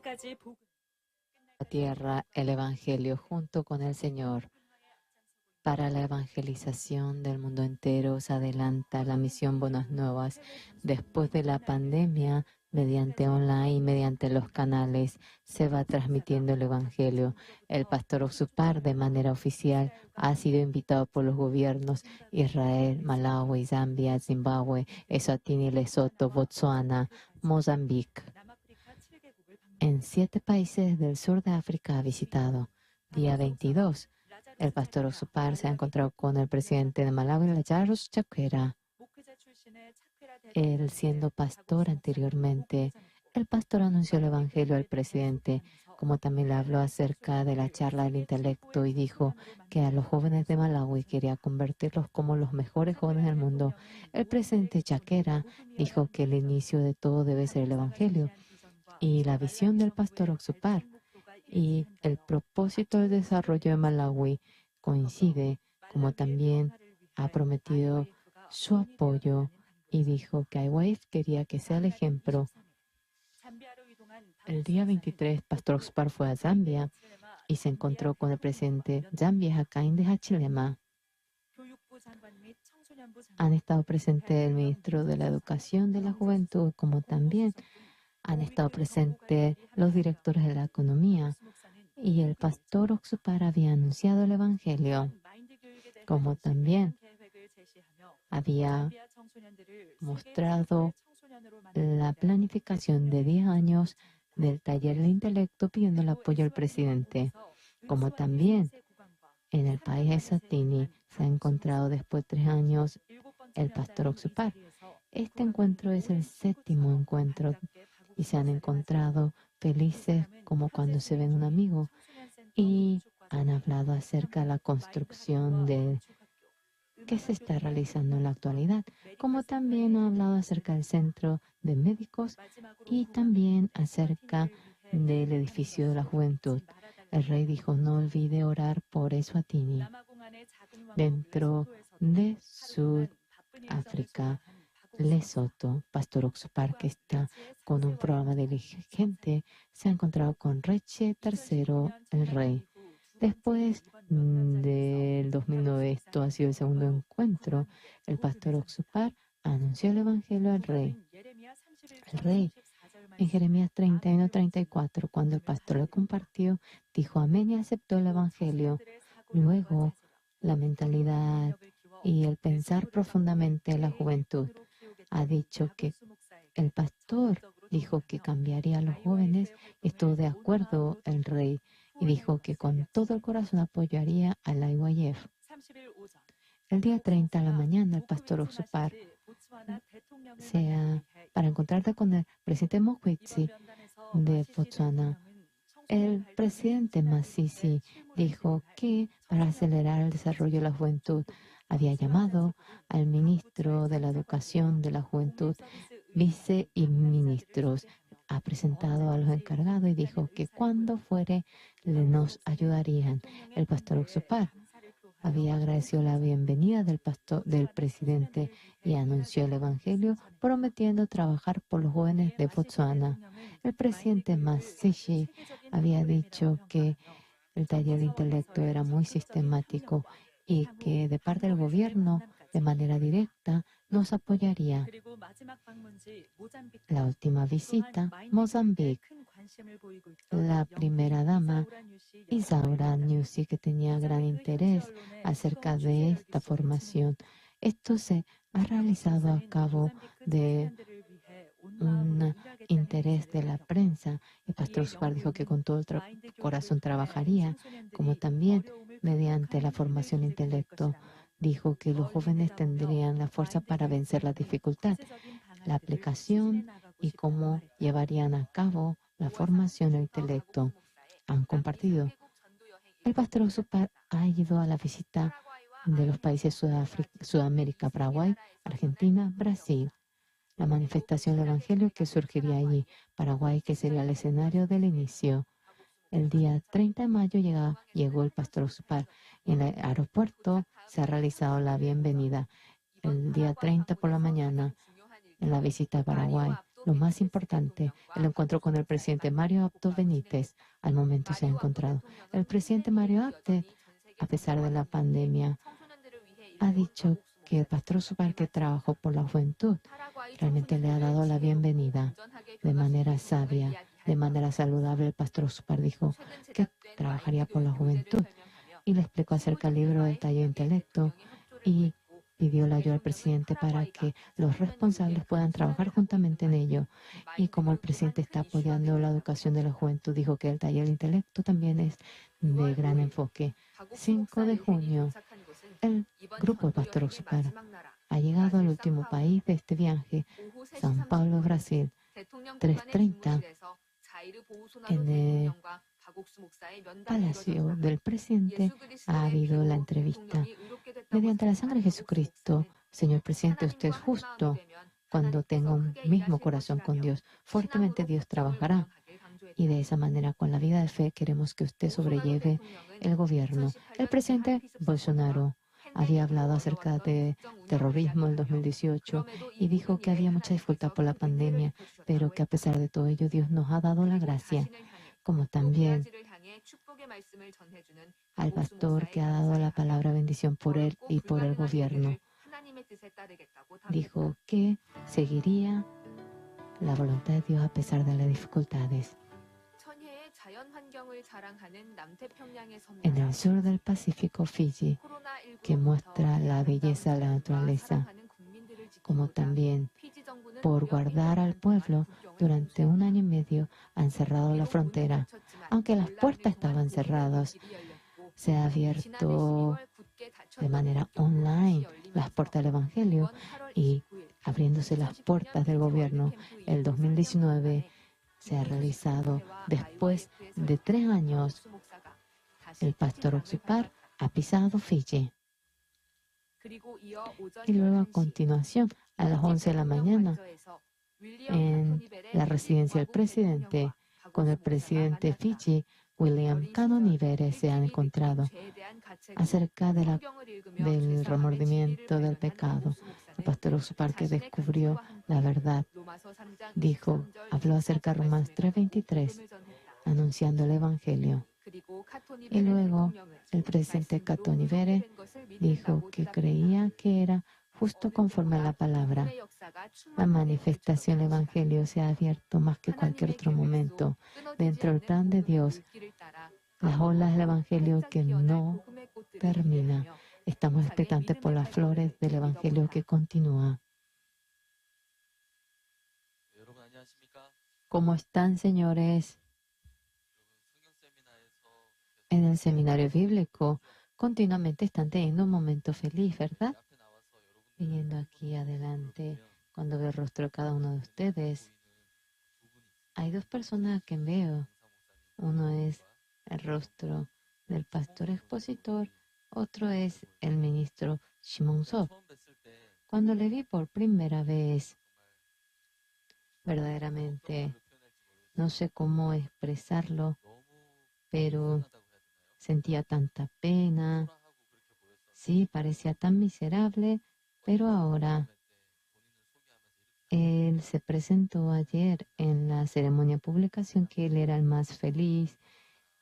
La tierra el Evangelio junto con el Señor. Para la evangelización del mundo entero se adelanta la misión Buenas Nuevas. Después de la pandemia, mediante online, mediante los canales, se va transmitiendo el Evangelio. El pastor Oxupar, de manera oficial, ha sido invitado por los gobiernos Israel, Malawi, Zambia, Zimbabue, Eswatini, Lesoto, Botsuana, Mozambique. En 7 países del sur de África ha visitado. Día 22, el pastor Oxupar se ha encontrado con el presidente de Malawi, Lazarus Chakwera. Él siendo pastor anteriormente, el pastor anunció el Evangelio al presidente, como también le habló acerca de la charla del intelecto y dijo que a los jóvenes de Malawi quería convertirlos como los mejores jóvenes del mundo. El presidente Chakwera dijo que el inicio de todo debe ser el Evangelio y la visión del pastor Oxupar y el propósito del desarrollo de Malawi coincide, como también ha prometido su apoyo y dijo que IYF quería que sea el ejemplo. El día 23, Pastor Oxupar fue a Zambia y se encontró con el presidente Zambia, Hakainde Hichilema. Han estado presentes el ministro de la Educación de la Juventud, como también han estado presentes los directores de la economía, y el pastor Oxupar había anunciado el Evangelio, como también había mostrado la planificación de 10 años del taller del intelecto pidiendo el apoyo al presidente, como también en el país de Eswatini se ha encontrado después de 3 años el pastor Oxupar. Este encuentro es el 7º encuentro y se han encontrado felices como cuando se ven un amigo y han hablado acerca de la construcción de que se está realizando en la actualidad, como también ha hablado acerca del centro de médicos y también acerca del edificio de la juventud. El rey dijo, no olvide orar por Eswatini. Dentro de Sudáfrica, Lesoto, Pastor Oxupar, que está con un programa diligente, se ha encontrado con Reche tercero, el rey. Después del 2009, esto ha sido el segundo encuentro, el pastor Oxupar anunció el Evangelio al rey. El rey, en Jeremías 31-34, cuando el pastor le compartió, dijo amén y aceptó el Evangelio. Luego, la mentalidad y el pensar profundamente en la juventud. Ha dicho que el pastor dijo que cambiaría a los jóvenes. Estuvo de acuerdo el rey y dijo que con todo el corazón apoyaría a la IYF. El día 30 de la mañana, el pastor Oxupar para encontrarse con el presidente Mokgweetsi de Botswana. El presidente Masisi dijo que para acelerar el desarrollo de la juventud había llamado al ministro de la Educación de la Juventud, vice y ministros. Ha presentado a los encargados y dijo que cuando fuere nos ayudarían. El pastor Oxupar había agradecido la bienvenida del presidente y anunció el Evangelio, prometiendo trabajar por los jóvenes de Botswana. El presidente Masisi había dicho que el taller de intelecto era muy sistemático y que de parte del gobierno, de manera directa, nos apoyaría. La última visita, Mozambique. La primera dama, Isaura Nyusi, que tenía gran interés acerca de esta formación. Esto se ha realizado a cabo de un interés de la prensa. El pastor Oxupar dijo que con todo el corazón trabajaría, como también mediante la formación intelecto. Dijo que los jóvenes tendrían la fuerza para vencer la dificultad, la aplicación y cómo llevarían a cabo la formación del intelecto. Han compartido. El pastor Oxupar ha ido a la visita de los países Sudamérica, Paraguay, Argentina, Brasil. La manifestación del Evangelio que surgiría allí, Paraguay, que sería el escenario del inicio. El día 30 de mayo llegó el pastor Oxupar y en el aeropuerto se ha realizado la bienvenida. El día 30 por la mañana, en la visita a Paraguay, Lo más importante, el encuentro con el presidente Mario Abdo Benítez, al momento se ha encontrado. El presidente Mario Abdo, a pesar de la pandemia, ha dicho que el pastor Oxupar, que trabajó por la juventud, realmente le ha dado la bienvenida de manera sabia, de manera saludable. El pastor Oxupar dijo que trabajaría por la juventud y le explicó acerca del libro del taller intelecto y pidió la ayuda al presidente para que los responsables puedan trabajar juntamente en ello. Y como el presidente está apoyando la educación de la juventud, dijo que el taller de intelecto también es de gran enfoque. 5 de junio, el grupo del pastor Oxupar ha llegado al último país de este viaje, São Paulo, Brasil. 3:30 en el Palacio del Presidente ha habido la entrevista. Mediante la sangre de Jesucristo, señor presidente, usted es justo cuando tenga un mismo corazón con Dios. Fuertemente Dios trabajará. Y de esa manera, con la vida de fe, queremos que usted sobrelleve el gobierno. El presidente Bolsonaro había hablado acerca de terrorismo en 2018 y dijo que había mucha dificultad por la pandemia, pero que a pesar de todo ello, Dios nos ha dado la gracia, como también al pastor que ha dado la palabra bendición por él y por el gobierno. Dijo que seguiría la voluntad de Dios a pesar de las dificultades. En el sur del Pacífico, Fiji, que muestra la belleza de la naturaleza, como también por guardar al pueblo, durante 1 año y medio han cerrado la frontera. Aunque las puertas estaban cerradas, se ha abierto de manera online las puertas del Evangelio y abriéndose las puertas del gobierno. El 2019 se ha realizado después de 3 años. El pastor Oxupar ha pisado Fiji. Y luego a continuación, a las 11 de la mañana, en la residencia del presidente, con el presidente Fiji, William Katonivere, se han encontrado acerca de del remordimiento del pecado. El pastor Oxupar, que descubrió la verdad, habló acerca de Romanos 3:23, anunciando el Evangelio. Y luego el presidente Katonivere dijo que creía que era justo conforme a la palabra. La manifestación del Evangelio se ha abierto más que cualquier otro momento dentro del plan de Dios. Las olas del Evangelio que no termina. Estamos expectantes por las flores del Evangelio que continúa. ¿Cómo están, señores? En el seminario bíblico continuamente están teniendo un momento feliz, ¿verdad? Viniendo aquí adelante, cuando veo el rostro de cada uno de ustedes, hay 2 personas que veo. Uno es el rostro del pastor expositor, otro es el ministro Shimon Sob. Cuando le vi por primera vez, verdaderamente, no sé cómo expresarlo, pero sentía tanta pena. Sí, parecía tan miserable, pero ahora él se presentó ayer en la ceremonia de publicación que él era el más feliz,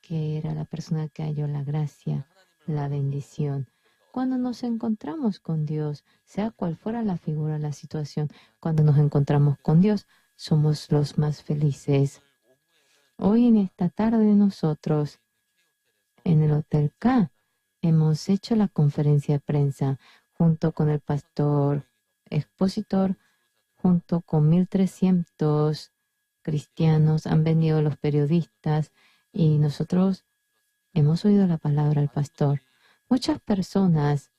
que era la persona que halló la gracia, la bendición. Cuando nos encontramos con Dios, sea cual fuera la figura, la situación, cuando nos encontramos con Dios, somos los más felices. Hoy en esta tarde nosotros, en el Hotel K, hemos hecho la conferencia de prensa junto con el pastor expositor, junto con 1.300 cristianos, han venido los periodistas y nosotros hemos oído la palabra del pastor. Muchas personas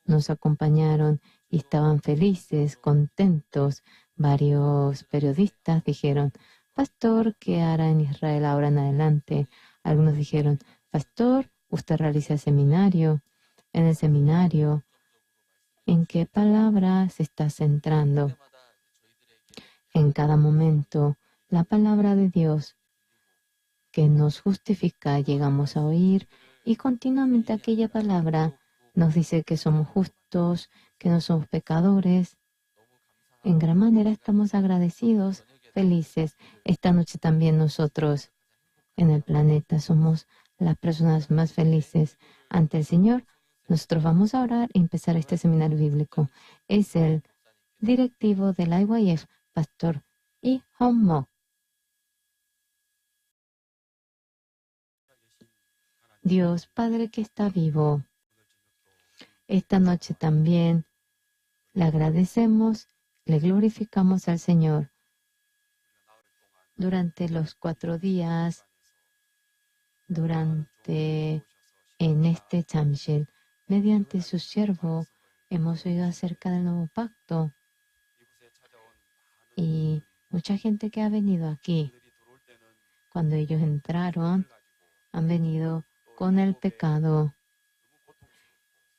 nos acompañaron y estaban felices, contentos. Varios periodistas dijeron, Pastor, ¿qué hará en Israel ahora en adelante? Algunos dijeron, Pastor, usted realiza seminario. En el seminario, ¿en qué palabra se está centrando? En cada momento, la palabra de Dios que nos justifica, llegamos a oír, y continuamente aquella palabra nos dice que somos justos, que no somos pecadores. En gran manera estamos agradecidos felices. Esta noche también nosotros en el planeta somos las personas más felices ante el Señor. Nosotros vamos a orar y empezar este seminario bíblico. Es el directivo del IYF, Pastor I. Hong. Dios Padre que está vivo, esta noche también le agradecemos, le glorificamos al Señor. Durante los 4 días, durante en este Jamsil, mediante su siervo, hemos oído acerca del nuevo pacto. Y mucha gente que ha venido aquí, cuando ellos entraron, han venido con el pecado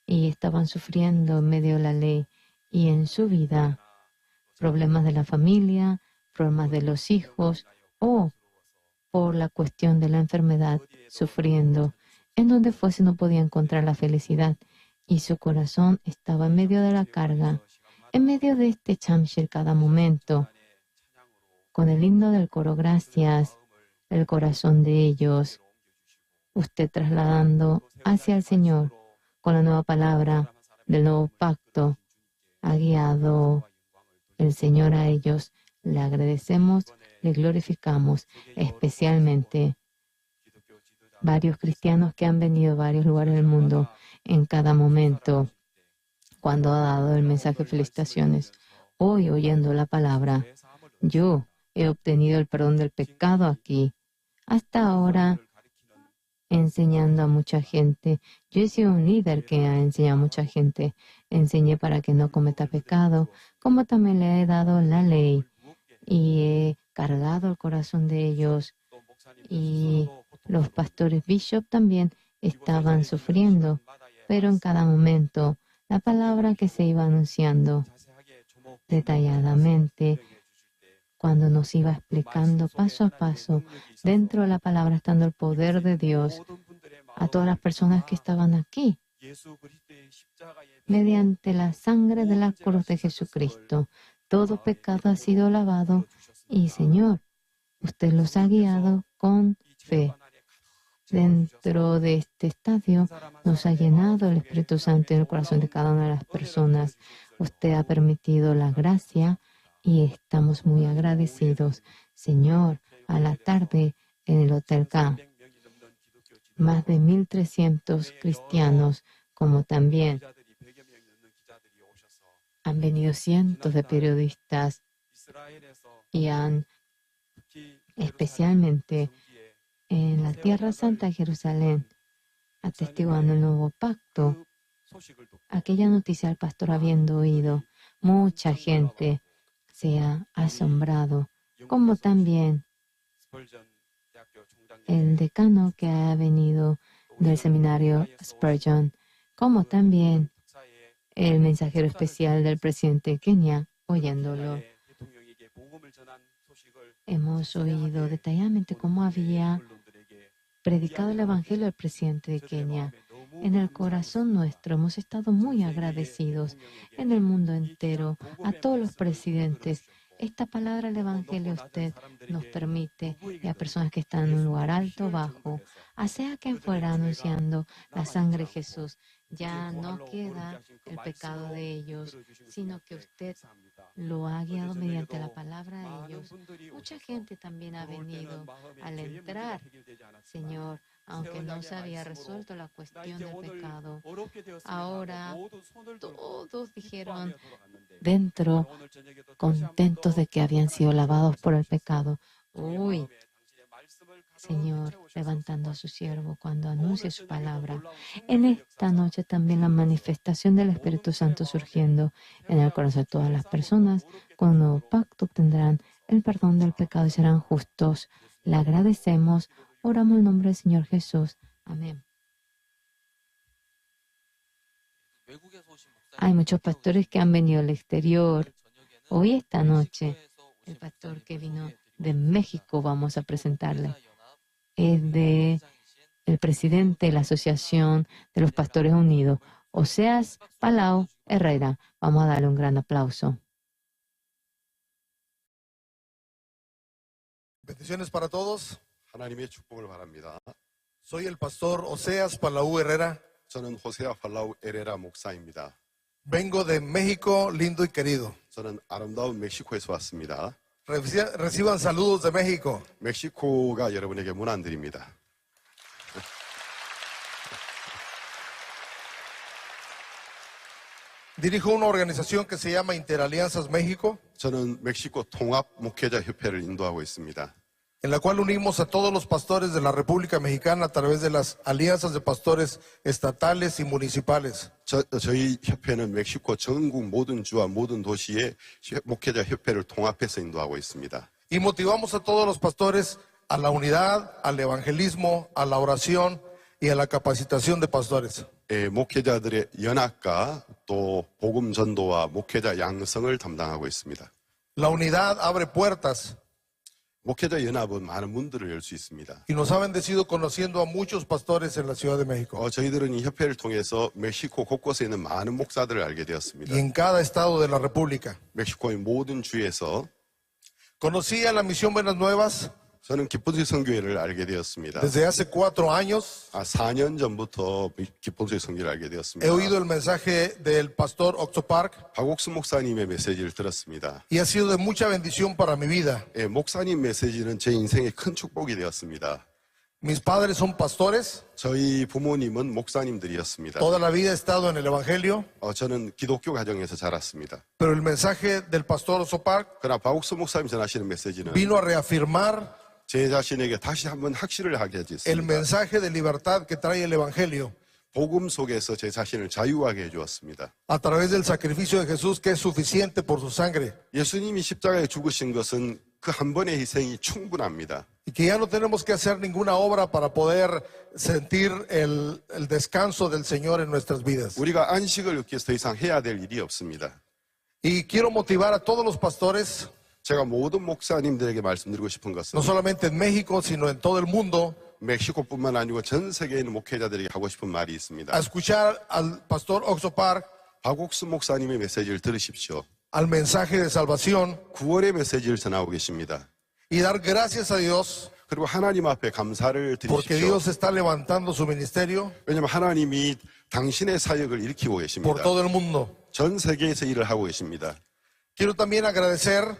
y estaban sufriendo en medio de la ley y en su vida, problemas de la familia, problemas de los hijos o por la cuestión de la enfermedad, sufriendo. En donde fuese no podía encontrar la felicidad y su corazón estaba en medio de la carga. En medio de este Jamsil cada momento, con el himno del coro Gracias, el corazón de ellos, usted trasladando hacia el Señor con la nueva palabra del nuevo pacto, ha guiado el Señor a ellos. Le agradecemos, le glorificamos, especialmente varios cristianos que han venido de varios lugares del mundo en cada momento, cuando ha dado el mensaje de felicitaciones. Hoy, oyendo la palabra, yo he obtenido el perdón del pecado aquí. Hasta ahora, enseñando a mucha gente. Yo he sido un líder que ha enseñado a mucha gente. Enseñé para que no cometa pecado, como también le he dado la ley y he cargado el corazón de ellos. Y los pastores bishop también estaban sufriendo, pero en cada momento la palabra que se iba anunciando detalladamente, cuando nos iba explicando paso a paso, dentro de la palabra estando el poder de Dios, a todas las personas que estaban aquí, mediante la sangre de la cruz de Jesucristo, todo pecado ha sido lavado y, Señor, usted los ha guiado con fe. Dentro de este estadio nos ha llenado el Espíritu Santo en el corazón de cada una de las personas. Usted ha permitido la gracia y estamos muy agradecidos. Señor, a la tarde en el Hotel K, más de 1.300 cristianos, como también han venido cientos de periodistas y han, especialmente en la Tierra Santa de Jerusalén, atestiguando el nuevo pacto. Aquella noticia al pastor habiendo oído, mucha gente se ha asombrado, como también el decano que ha venido del seminario Spurgeon, como también el mensajero especial del presidente de Kenia, oyéndolo. Hemos oído detalladamente cómo había predicado el evangelio al presidente de Kenia. En el corazón nuestro hemos estado muy agradecidos en el mundo entero a todos los presidentes. Esta palabra del evangelio usted nos permite, y a personas que están en un lugar alto o bajo, a sea quien fuera anunciando la sangre de Jesús, ya no queda el pecado de ellos, sino que usted lo ha guiado mediante la palabra de ellos. Mucha gente también ha venido al entrar, Señor, aunque no se había resuelto la cuestión del pecado. Ahora todos dijeron dentro, contentos de que habían sido lavados por el pecado. Uy, Señor, levantando a su siervo cuando anuncia su palabra. En esta noche también la manifestación del Espíritu Santo surgiendo en el corazón de todas las personas, con un nuevo pacto obtendrán el perdón del pecado y serán justos. Le agradecemos. Oramos en el nombre del Señor Jesús. Amén. Hay muchos pastores que han venido al exterior. Hoy esta noche, el pastor que vino de México, vamos a presentarle. Es de el presidente de la Asociación de los Pastores Unidos, Oseas Palau Herrera. Vamos a darle un gran aplauso. Bendiciones para todos. 하나님의 축복을 바랍니다. Soy el pastor Oseas Palau Herrera. 저는 호세아 팔라우 에레라 목사입니다. Vengo de México, lindo y querido. 저는 아름다운 멕시코에서 왔습니다. Reciban saludos de México. 멕시코가 여러분에게 문안드립니다. Dirijo una organización que se llama Interalianzas México, 저는 멕시코 통합 목회자 협회를 인도하고 있습니다. En la cual unimos a todos los pastores de la República Mexicana a través de las alianzas de pastores estatales y municipales. 저희 협회는 멕시코 전국 모든 주와 모든 도시의 목회자 협회를 통합해서 인도하고 있습니다. Y motivamos a todos los pastores a la unidad, al evangelismo, a la oración y a la capacitación de pastores. 예, 목회자들의 연합과 또 복음 전도와 목회자 양성을 담당하고 있습니다. La unidad abre puertas 목회자 연합은 많은 문들을 열 수 있습니다. Y nos ha bendecido conociendo a muchos pastores en la Ciudad de México 저희들은 이 협회를 통해서 멕시코 곳곳에 있는 많은 목사들을 알게 되었습니다. Y en cada estado de la República. 멕시코의 모든 주에서 Conocí a la Misión Buenas Nuevas 저는 기쁜 소식 선교회를 알게 되었습니다. Desde hace 4 años. 4년 전부터 기쁜 소식 선교를 알게 되었습니다. He oído el mensaje del pastor Ock Soo Park 박옥수 목사님의 메시지를 들었습니다. Y ha sido de mucha bendición para mi vida. 예, 목사님 메시지는 제 인생의 큰 축복이 되었습니다. Mis padres son pastores. 저희 부모님은 목사님들이었습니다. Toda la vida he estado en el Evangelio, 저는 기독교 가정에서 자랐습니다. Pero el mensaje del pastor Ock Soo Park 그러나 박옥수 목사님 전하시는 메시지는 vino a reafirmar 제 자신에게 다시 한번 확신을 하게 el 해주셨습니다. Mensaje de libertad que trae el Evangelio 복음 속에서 제 자신을 자유하게 해주었습니다. A través del sacrificio de Jesús, que es suficiente por su sangre, 예수님이 십자가에 죽으신 것은 그 한 번의 희생이 충분합니다. Y que ya no tenemos que hacer ninguna obra para poder sentir el descanso del Señor en nuestras vidas. 우리가 안식을 얻기 위해서 더 이상 해야 될 일이 없습니다. Y quiero motivar a todos los pastores, 제가 모든 목사님들에게 말씀드리고 싶은 것은 no solamente en México, sino en todo el mundo, 멕시코뿐만 아니고 전 세계에 있는 목회자들에게 하고 싶은 말이 있습니다. A escuchar al pastor Ock Soo Park, 박옥수 목사님의 메시지를 들으십시오. Al mensaje de salvación 구원의 메시지를 전하고 계십니다. Y dar gracias a Dios 그리고 하나님 앞에 감사를 porque 드리십시오. Dios está levantando su ministerio 왜냐하면 하나님이 당신의 사역을 일으키고 por 계십니다. todo el mundo. 전 세계에서 일을 하고 계십니다. Quiero también agradecer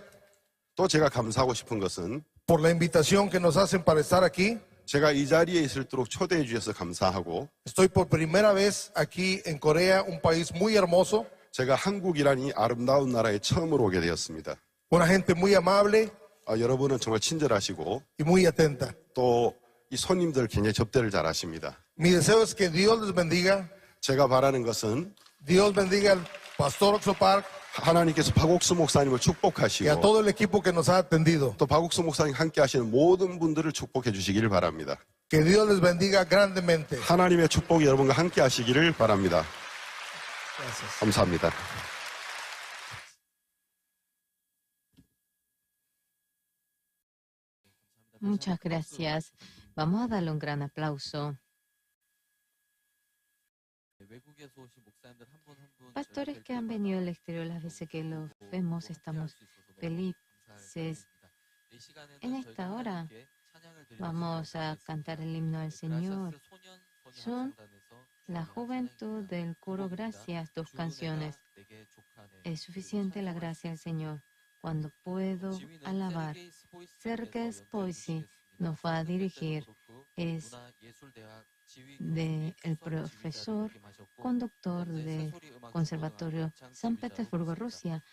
또 제가 감사하고 싶은 것은 por la invitación que nos hacen para estar aquí. 제가 이 자리에 있을도록 초대해 주셔서 감사하고 Estoy por primera vez aquí en Corea, un país muy hermoso, 제가 한국이라는 이 아름다운 나라에 처음으로 오게 되었습니다. Una gente muy amable 여러분은 정말 친절하시고 y muy atenta. 또 이 손님들 굉장히 접대를 잘하십니다. Mi deseo es que Dios les bendiga. 제가 바라는 것은 Dios bendiga al pastor Ock Soo Park 하나님께서 박옥수 목사님을 y a 축복하시고 todo el equipo que nos ha atendido. 또 박옥수 목사님 함께 하시는 모든 분들을 축복해 주시기를 바랍니다. Que Dios les bendiga grandemente. 하나님의 축복이 여러분과 함께 하시기를 바랍니다. Gracias. 감사합니다. Muchas gracias. Vamos a darle un gran aplauso. Pastores que han venido del exterior, las veces que los vemos, estamos felices. En esta hora vamos a cantar el himno al Señor. Son la juventud del coro Gracias, dos canciones. Es suficiente la gracia del Señor cuando puedo alabar. Sergei Spoisi nos va a dirigir. Es de el profesor conductor del Conservatorio San Petersburgo, Rusia.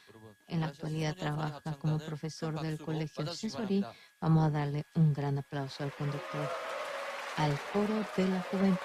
En la actualidad trabaja como profesor del Colegio Sesori. Vamos a darle un gran aplauso al conductor, al coro de la juventud.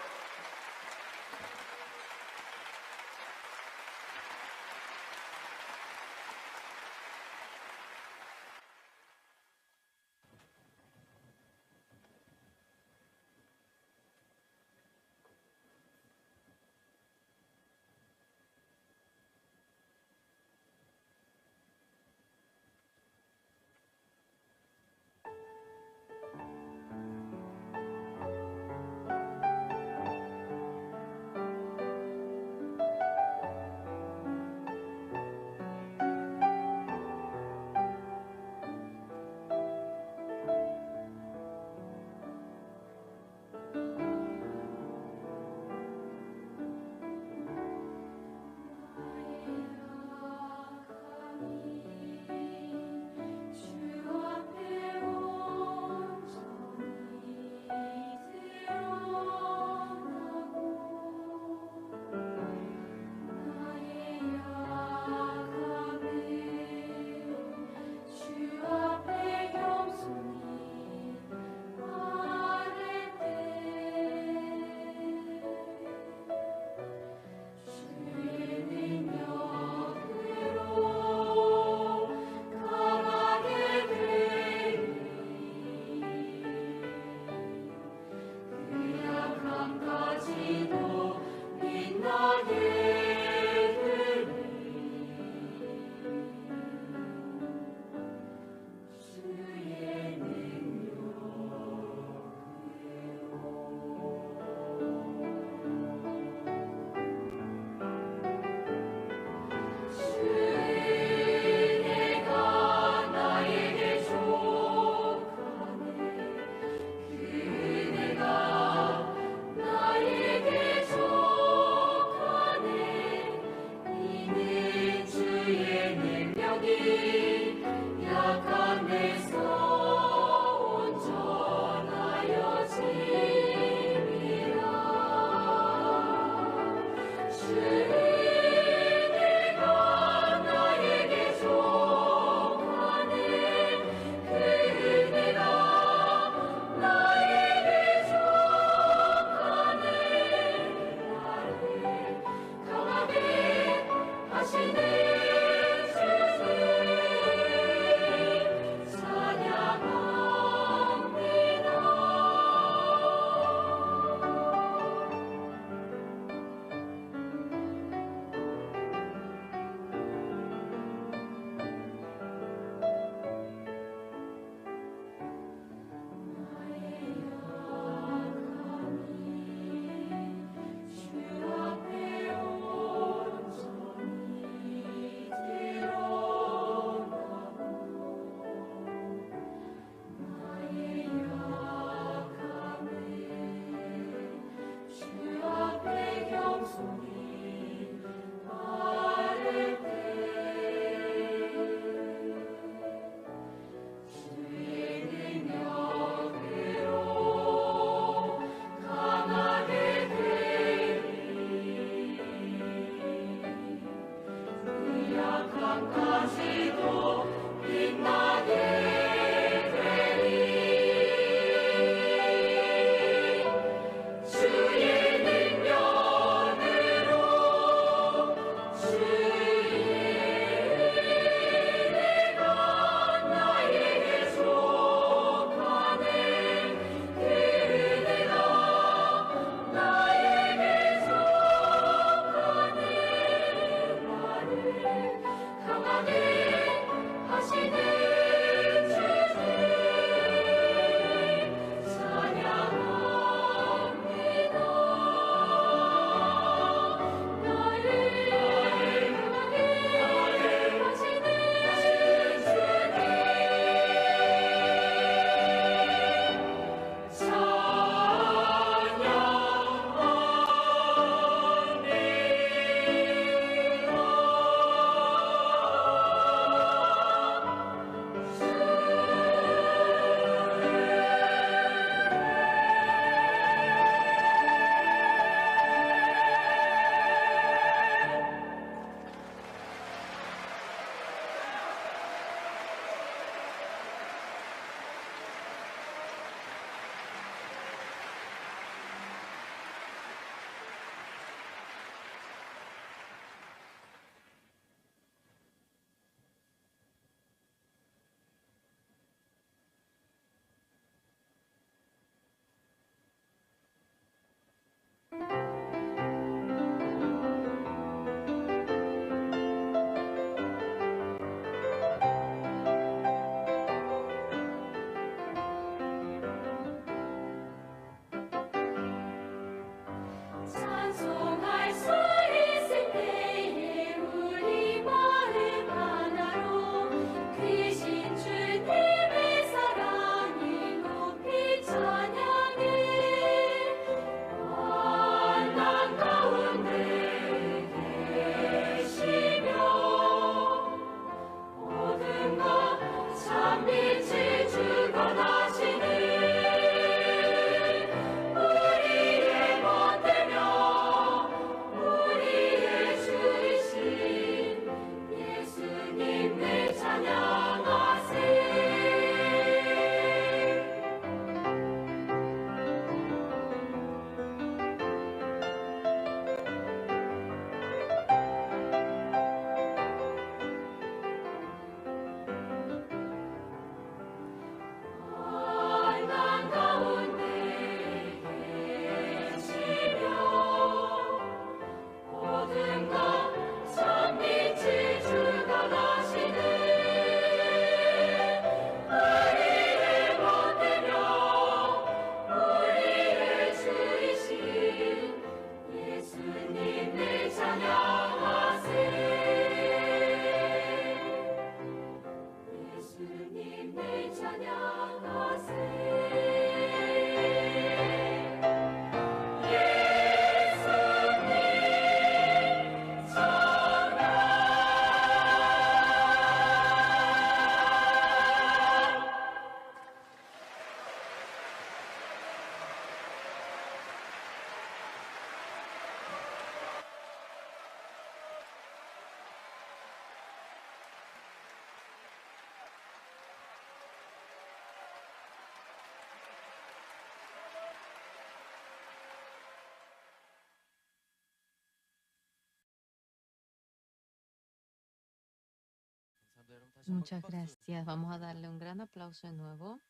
Muchas gracias. Vamos a darle un gran aplauso de nuevo.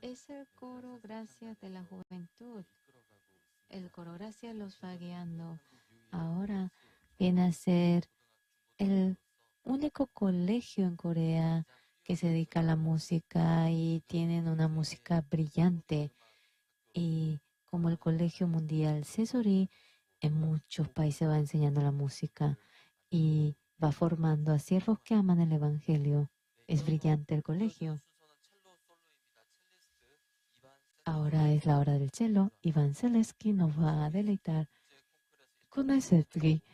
Es el coro Gracias de la Juventud. El coro Gracias los va guiando. Ahora viene a ser el único colegio en Corea que se dedica a la música y tienen una música brillante. Y como el Colegio Mundial Sesori, en muchos países va enseñando la música y va formando a siervos que aman el Evangelio. Es brillante el colegio. Ahora es la hora del cello. Iván Zaleski nos va a deleitar con el Setri.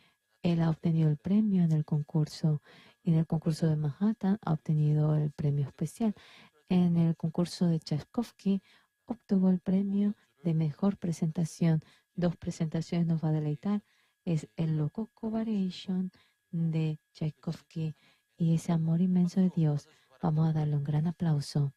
Él ha obtenido el premio en el concurso. Y en el concurso de Manhattan ha obtenido el premio especial. En el concurso de Tchaikovsky obtuvo el premio de mejor presentación. Dos presentaciones nos va a deleitar. Es el Lococo Variation de Tchaikovsky y ese amor inmenso de Dios. Vamos a darle un gran aplauso.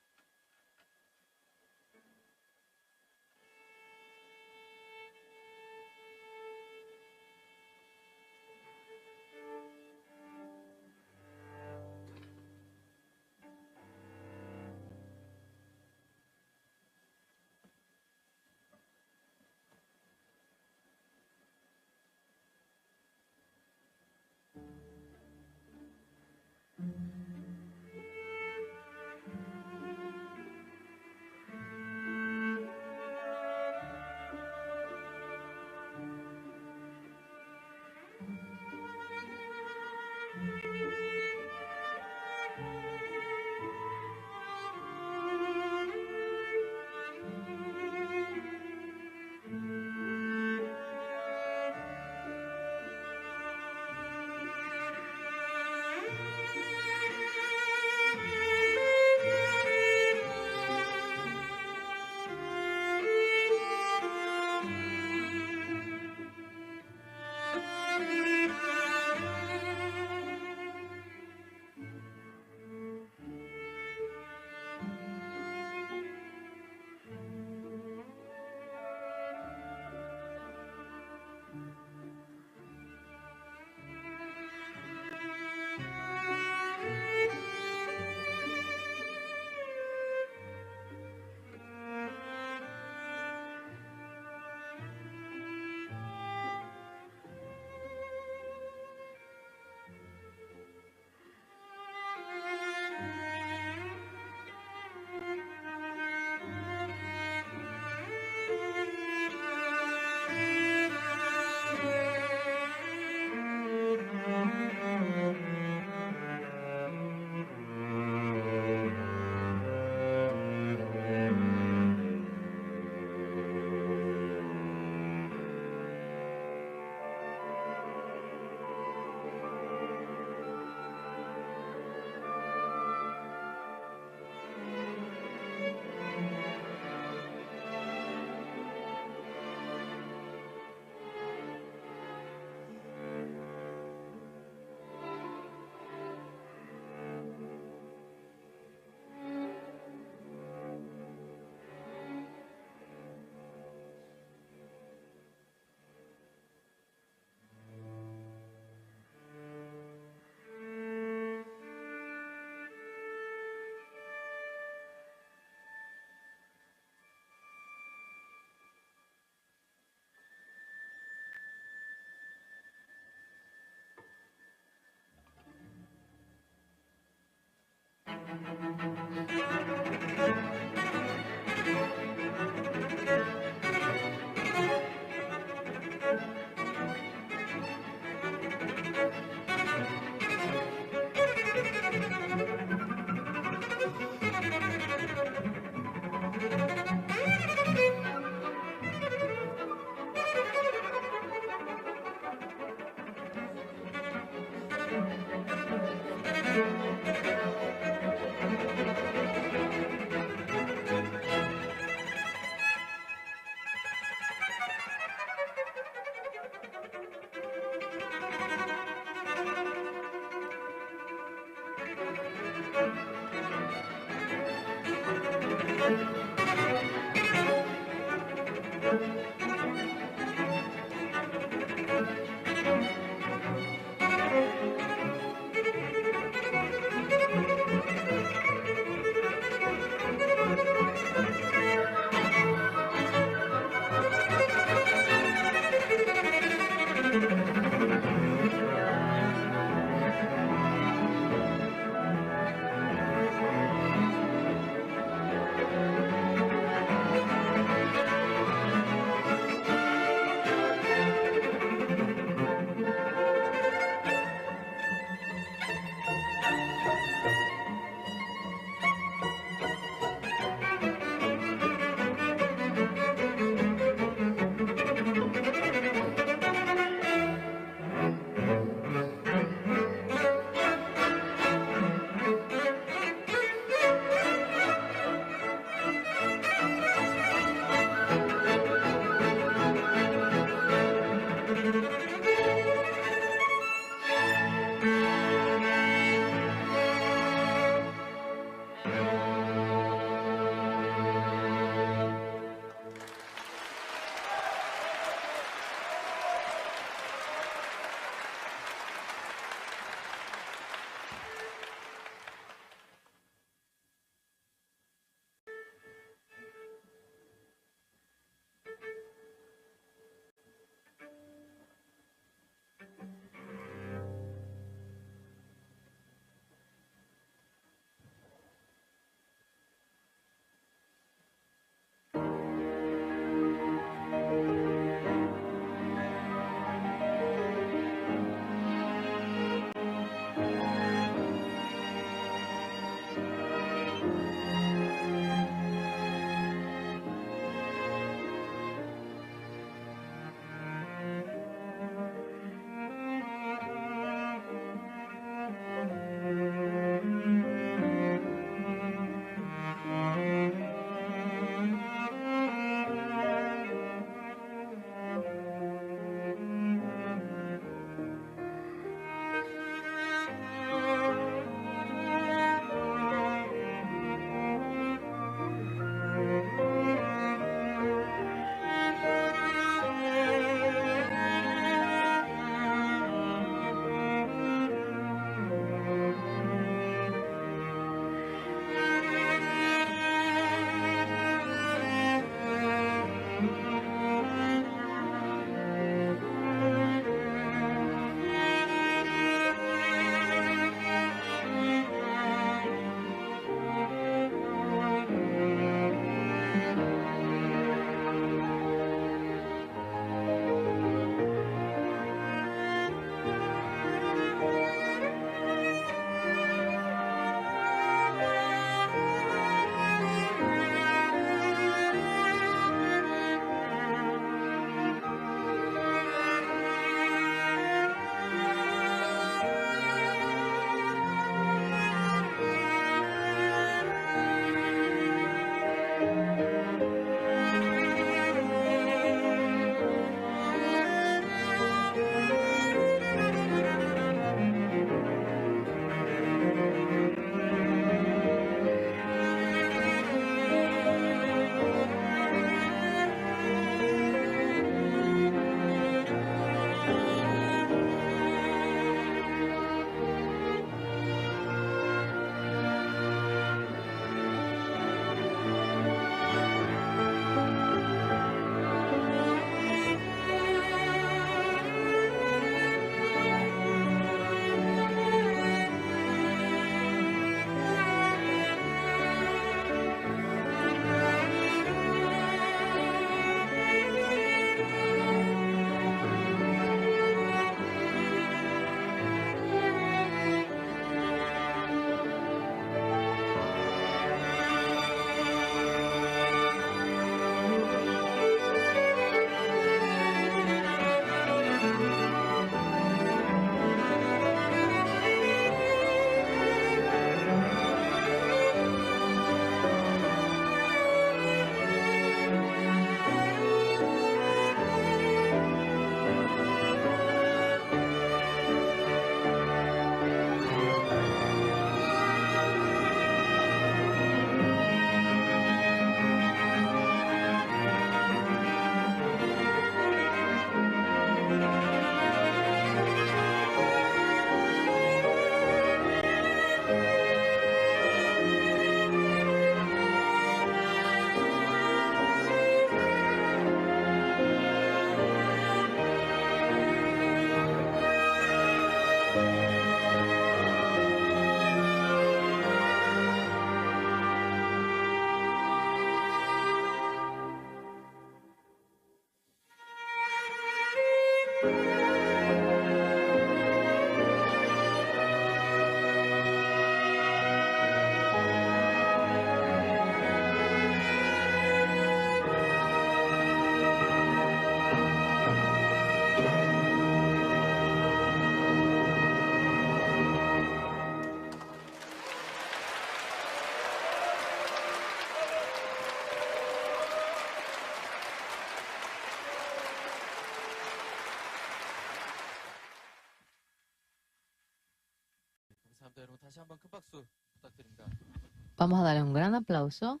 Vamos a darle un gran aplauso.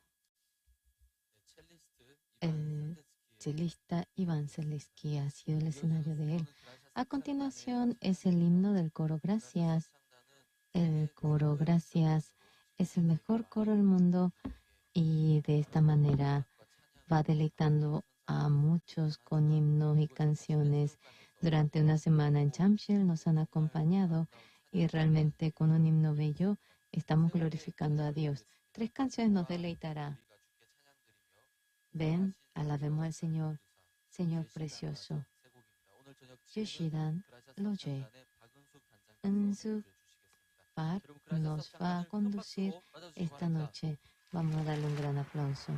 El chelista Iván Seletsky ha sido el escenario de él. A continuación es el himno del coro Gracias. El coro Gracias es el mejor coro del mundo y de esta manera va deleitando a muchos con himnos y canciones. Durante una semana en Jamsil nos han acompañado y realmente con un himno bello estamos glorificando a Dios. 3 canciones nos deleitará. Ven, alabemos al Señor, Señor precioso. Yoshidan Loye, Eunsu Park nos va a conducir esta noche. Vamos a darle un gran aplauso.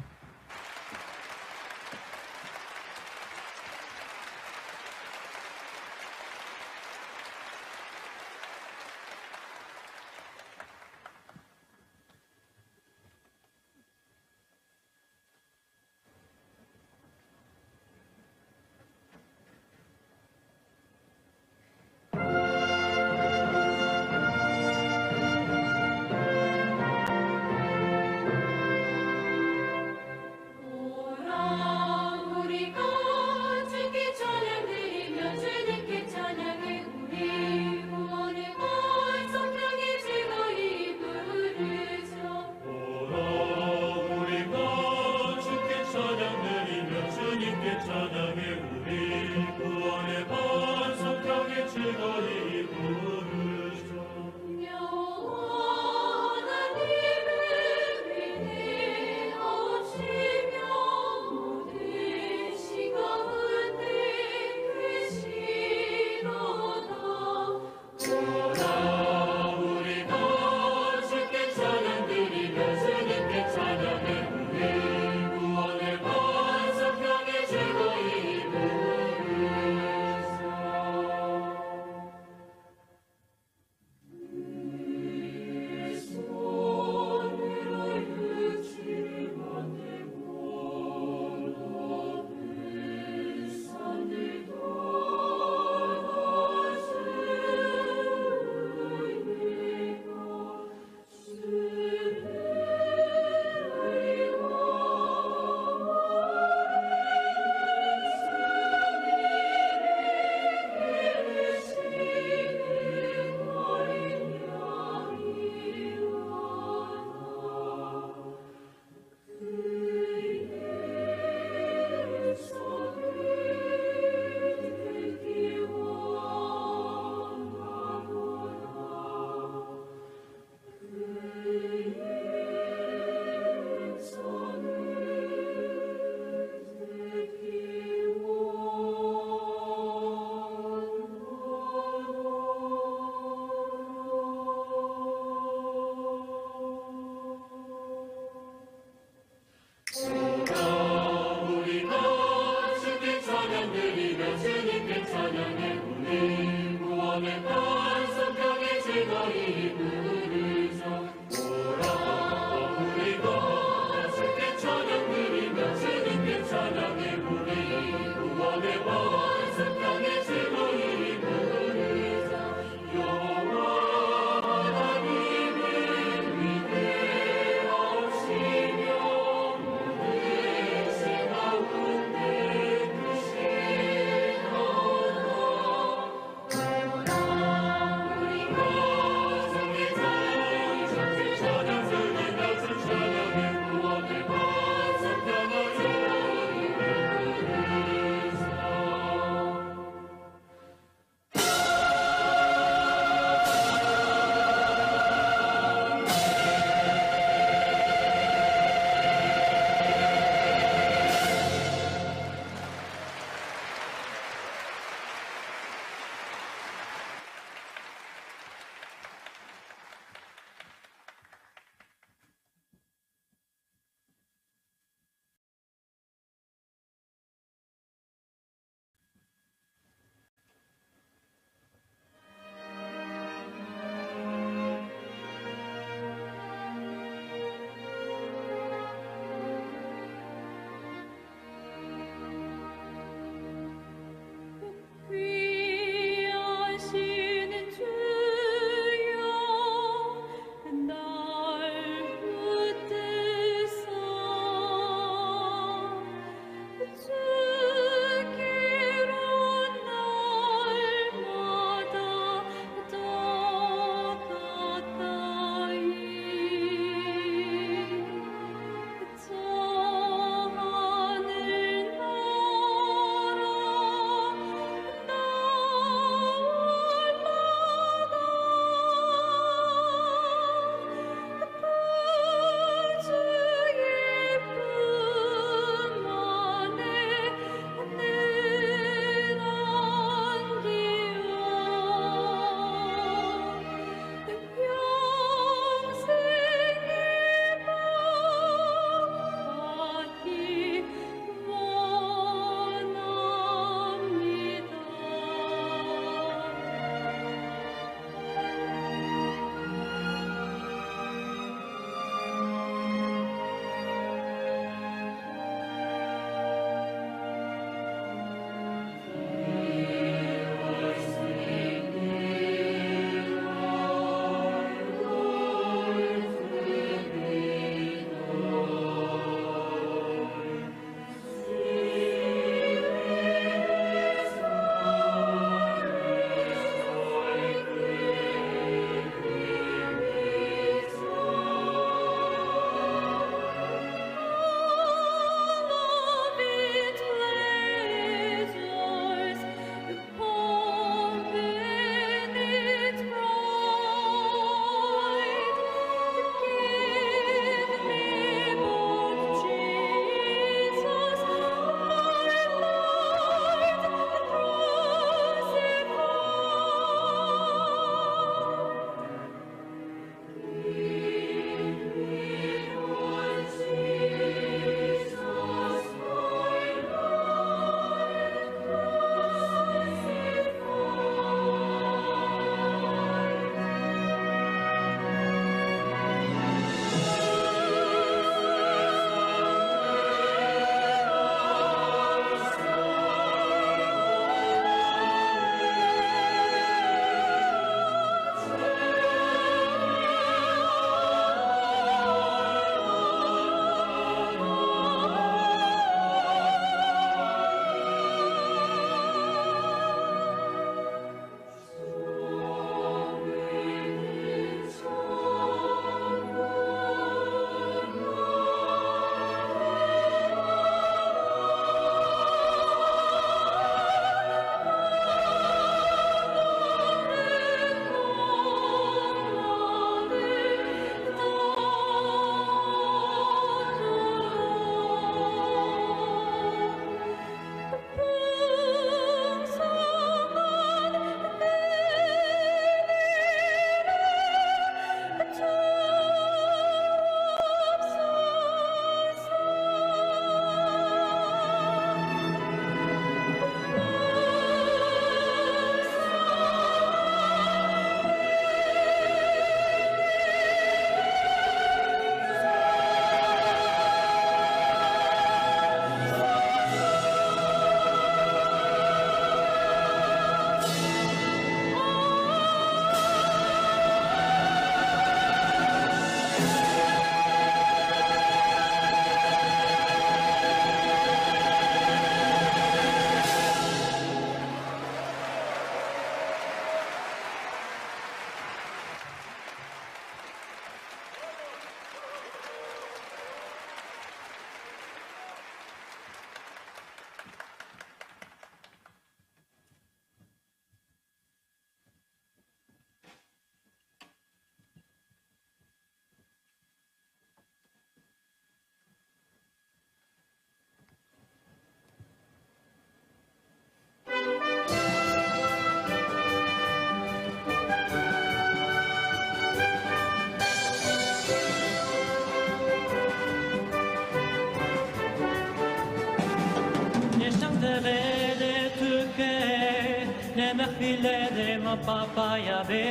merveilles de mon papa Yahvé.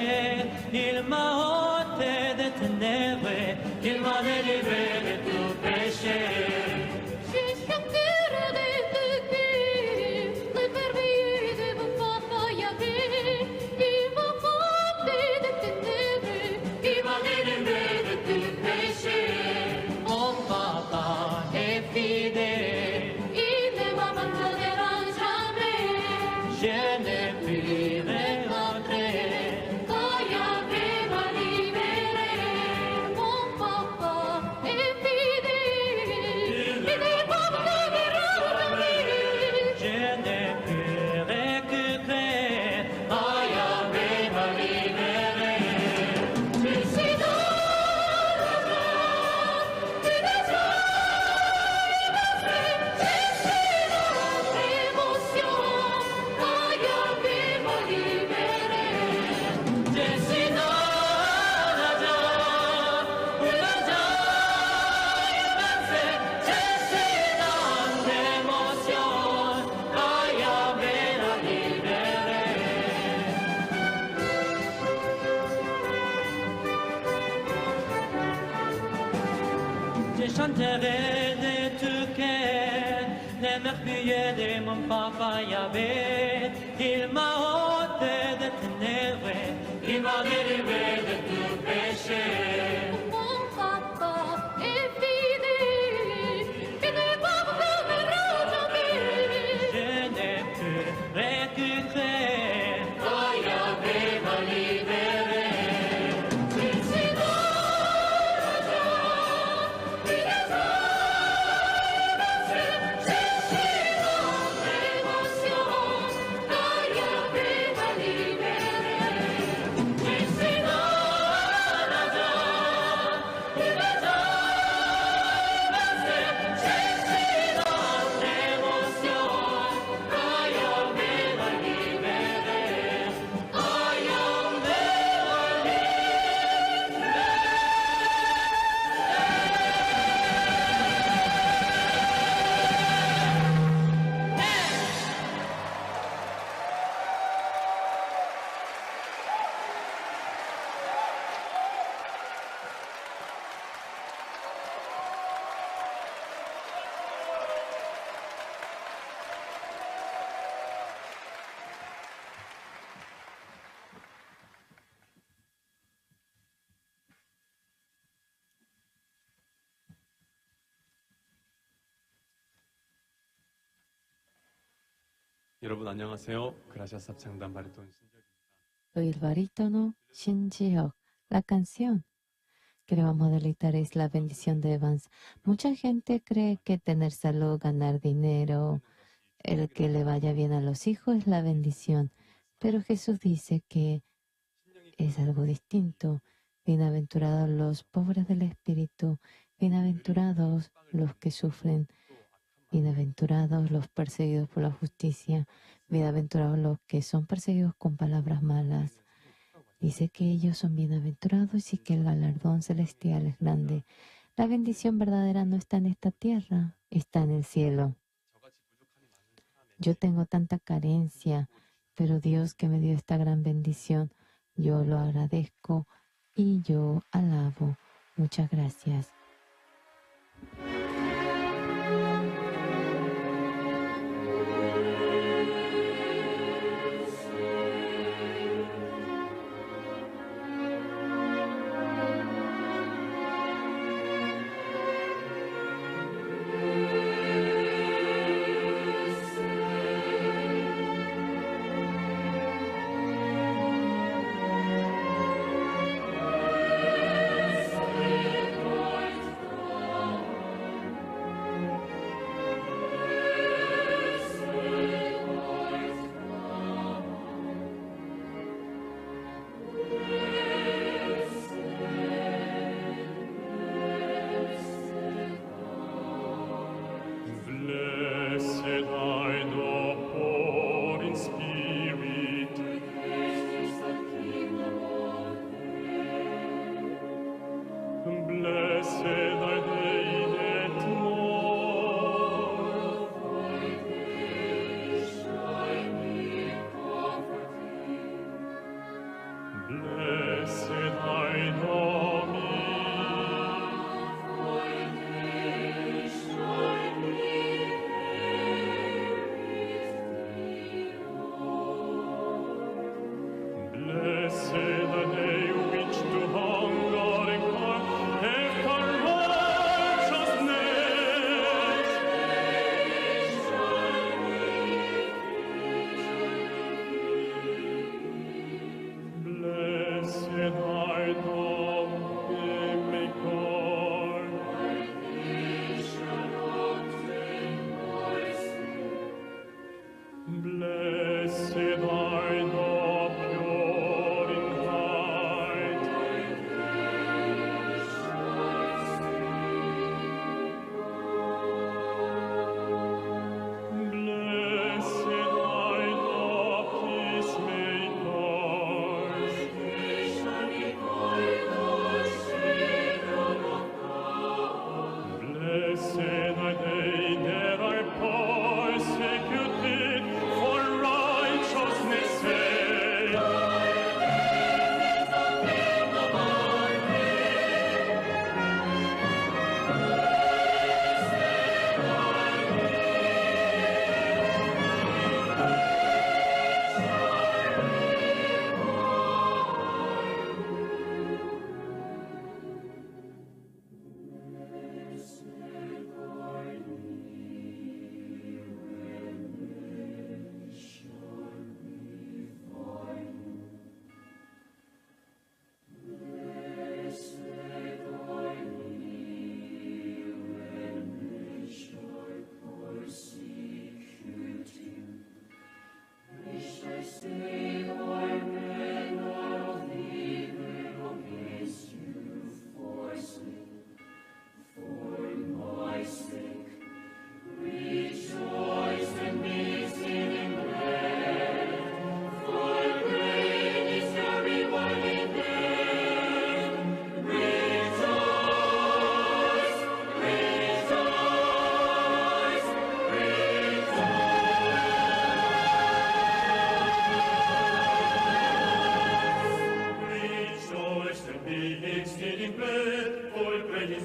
Il m'a ôté des ténèbres, il m'a délivré de tout péché. Je chanterai de cœur les merveilles de mon papa Yahvé. Il m'a ôté des ténèbres, il m'a délivré de tout péché. Mon papa est fidèle, Il ne m'abandonnera jamais. Je ne puis rentrer. Quand Yahvé m'a libéré, mon papa est fidèle. Il ne m'abandonnera jamais. Je ne puis récupérer. Ah, Yahvé m'a libéré. Je suis dans la joie, une joie immense. Je suis dans l'émotion, quand Yahvé m'a libéré. Je suis dans la joie, une joie immense. Je suis dans l'émotion, ah, Yahvé m'a libéré. Je chanterai de tout cœur les merveilles de mon papa Yahvé. Il m'a ôté des ténèbres, il m'a délivré de tout péché. Mon papa est fidèle, il ne m'abandonnera jamais. Je ne peux récupérer. Oh Yahvé m'a libéré. Je suis dans la joie, une joie immense. Je suis dans l'émotion, quand Yahvé m'a libéré. Je suis dans la joie, une joie immense. Je suis dans l'émotion, oh Yahvé m'a libéré. Oh Yahvé m'a 여러분 안녕하세요. 그라시아스 합창단 바리톤 신지혁입니다. Soy el barítono Shin Ji-hyuk. La canción que le vamos a deleitar es la bendición de Evans. Mucha gente cree que tener salud, ganar dinero, el que le vaya bien a los hijos es la bendición. Pero Jesús dice que es algo distinto. Bienaventurados los pobres del espíritu, bienaventurados los que sufren, bienaventurados los perseguidos por la justicia, bienaventurados los que son perseguidos con palabras malas. Dice que ellos son bienaventurados y que el galardón celestial es grande. La bendición verdadera no está en esta tierra, está en el cielo. Yo tengo tanta carencia, pero Dios que me dio esta gran bendición, yo lo agradezco y yo alabo. Muchas gracias. Blessed are the poor in spirit. Blessed are they that mourn.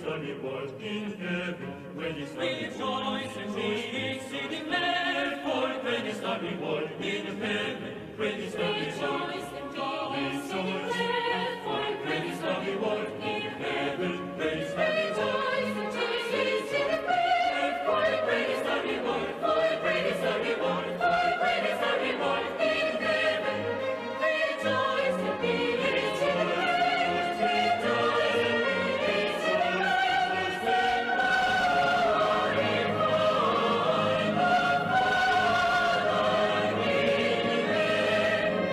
the reward in heaven. Great is the reward. Rejoice and be exceeding glad, for great is the reward in heaven. Great is the reward. Rejoice and be exceeding glad, for great is the reward in heaven. Great is the reward. Rejoice and be exceeding glad, for great is the reward, for great is the reward, for great is the reward in heaven. Rejoice and be exceeding glad, rejoice and be exceeding glad, and glorify the Father in heaven.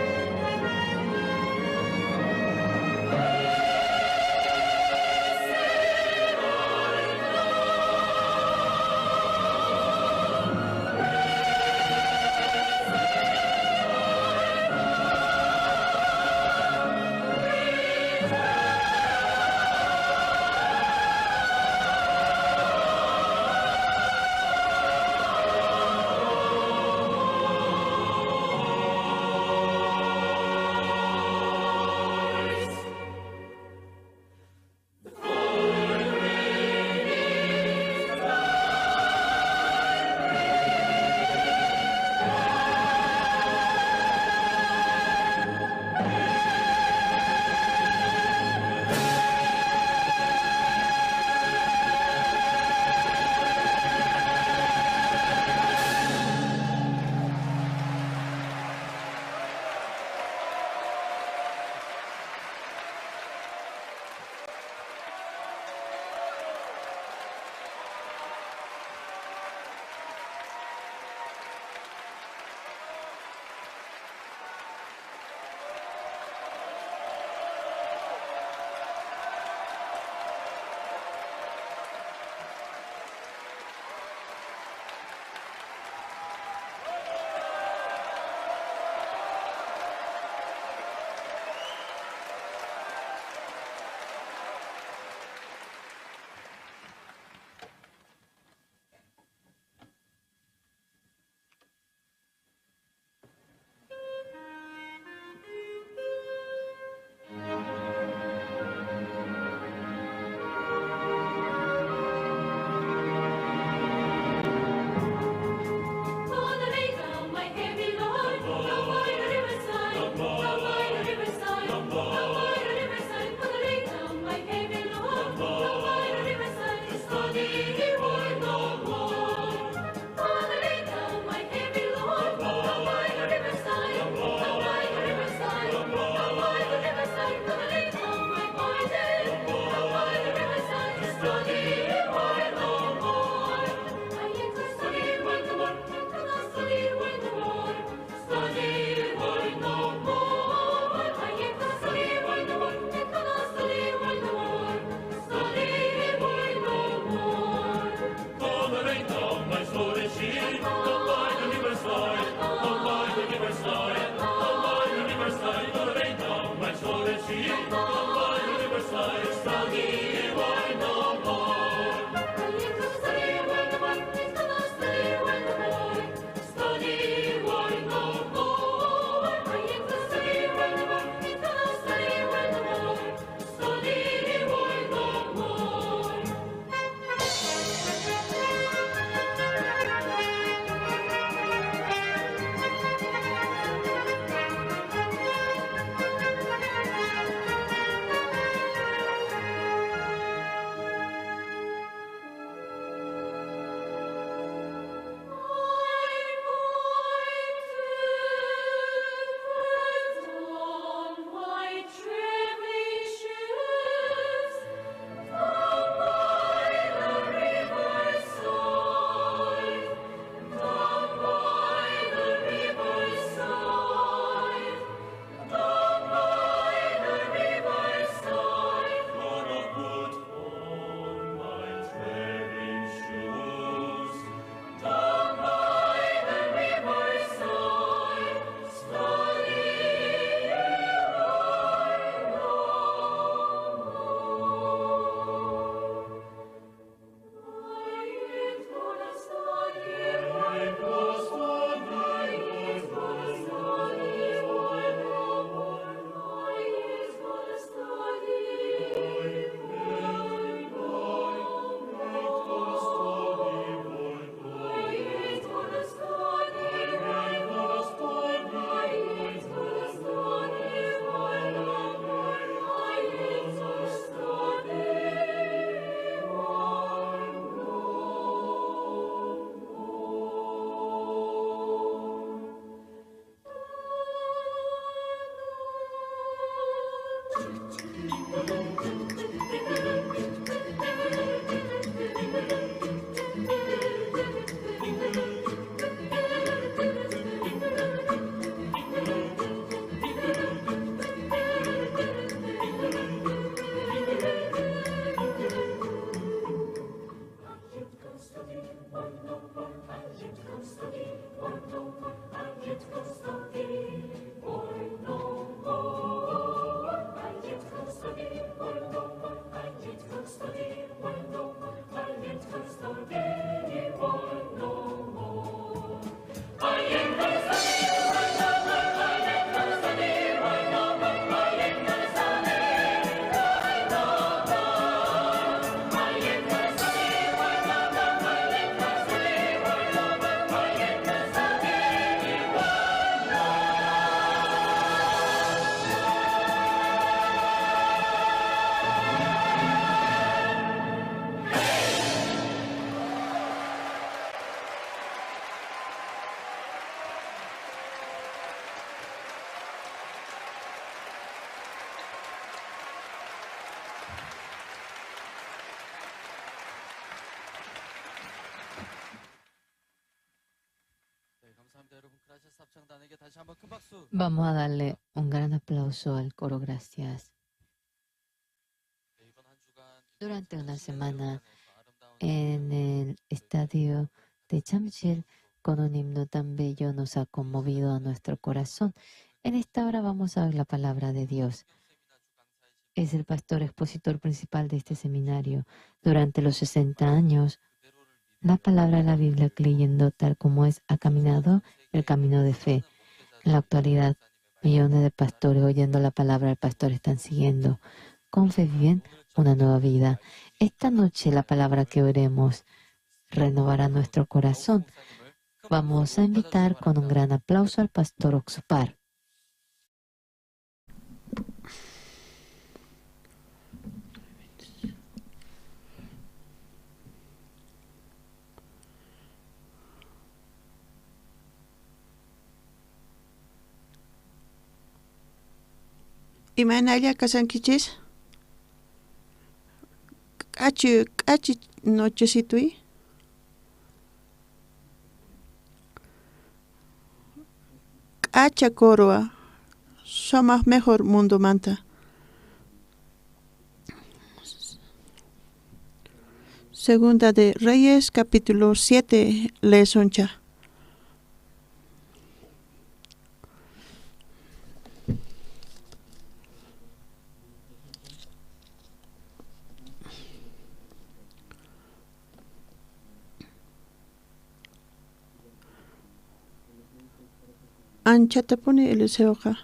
Vamos a darle un gran aplauso al coro. Gracias. Durante una semana en el estadio de Jamsil, con un himno tan bello, nos ha conmovido a nuestro corazón. En esta hora vamos a ver la palabra de Dios. Es el pastor expositor principal de este seminario. Durante los 60 años, la palabra de la Biblia, creyendo tal como es, ha caminado el camino de fe. En la actualidad, millones de pastores oyendo la palabra del pastor están siguiendo con fe viven una nueva vida. Esta noche la palabra que oiremos renovará nuestro corazón. Vamos a invitar con un gran aplauso al pastor Oxupar. Imaynalla kashankichis? K'achi k'achi nochesituy. K'acha coroa, somos mejor mundo manta. Segunda de Reyes, capítulo 7, lesoncha. Anchatapuni Eliseoqa.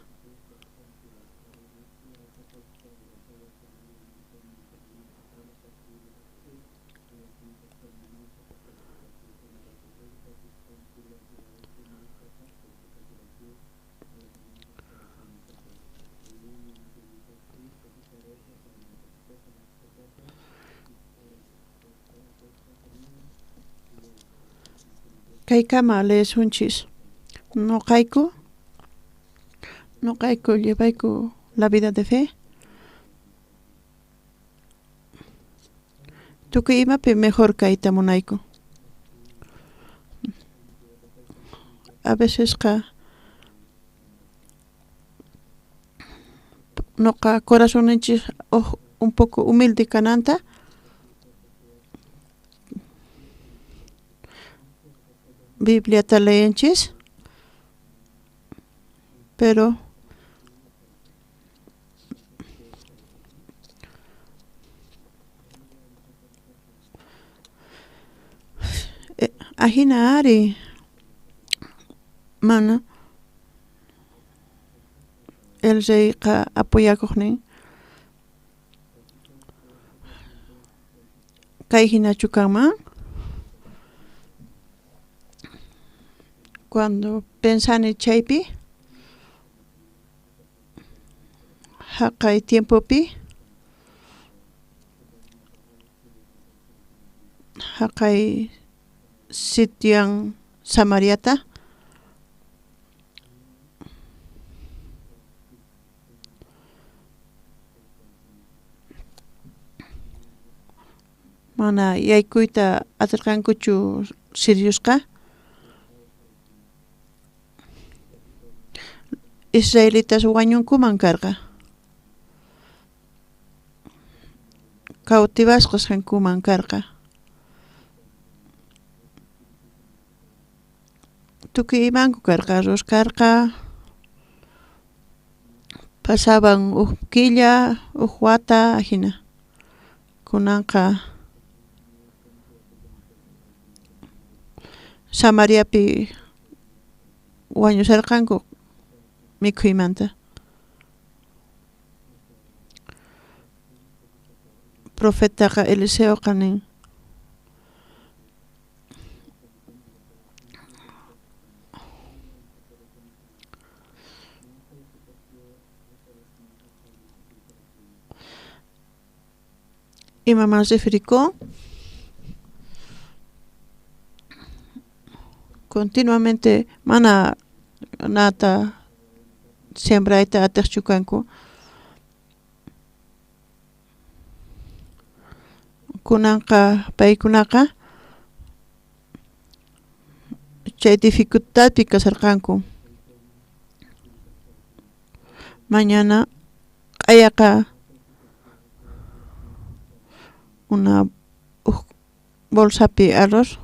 Kaykama leesunchis. Noqayku noqayku llevayku la vida de fe. Tukuy imapi mejor kayta munayku. A vecesqa noqa corazonninchis un poco humilde kananta. Bibliata leenchis, pero ajina ari mana el reyqa apoyakuqnin kay hinachu kanman. Cuando pensani chaypi haqay tiempopi haqay sitian Samariata mana yaykuyta atirqankuchu siriusqa. Israelitas wañunkuman karqa. Cautivasqas kankuman karqa. Tukuy imanku karqa, arroz karqa, pasaban huk killa, huk wata ajina. Kunanqa Samariapi wañusharqanku mikhuymanta. Profetaqa Eliseoqa nin imaman referikun continuamente mana nata sembrayta atiqchu kanku. Kunanqa paykunaqa chay dificultadpi kasharqanku. Mañana q'ayaqa una uj bolsapi arroz.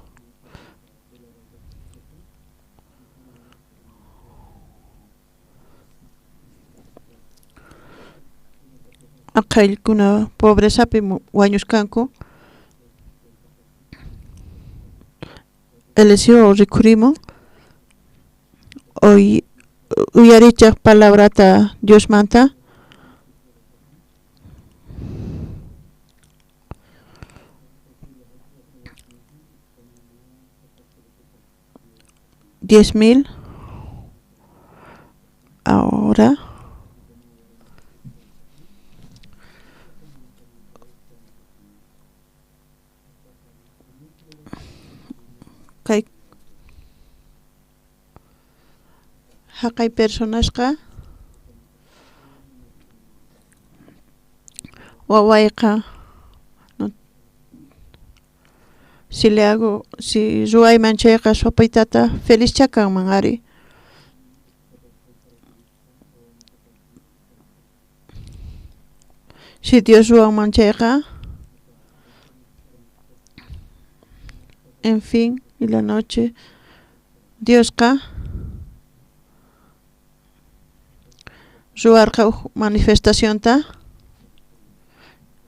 Aqhaykuna pobrezapi wañusqanku. Eliseo rikhurimun hoy uyarichaj palabrata Diosmanta. 10.000 ahora. Kay jaqay personasqa wawayqa si le hago si ruwayman chayqa sopitata felizchá kanman ari. Si Dios ruwanman chayqa en fin y la noche Diosqa ruwarqa uj manifestacionta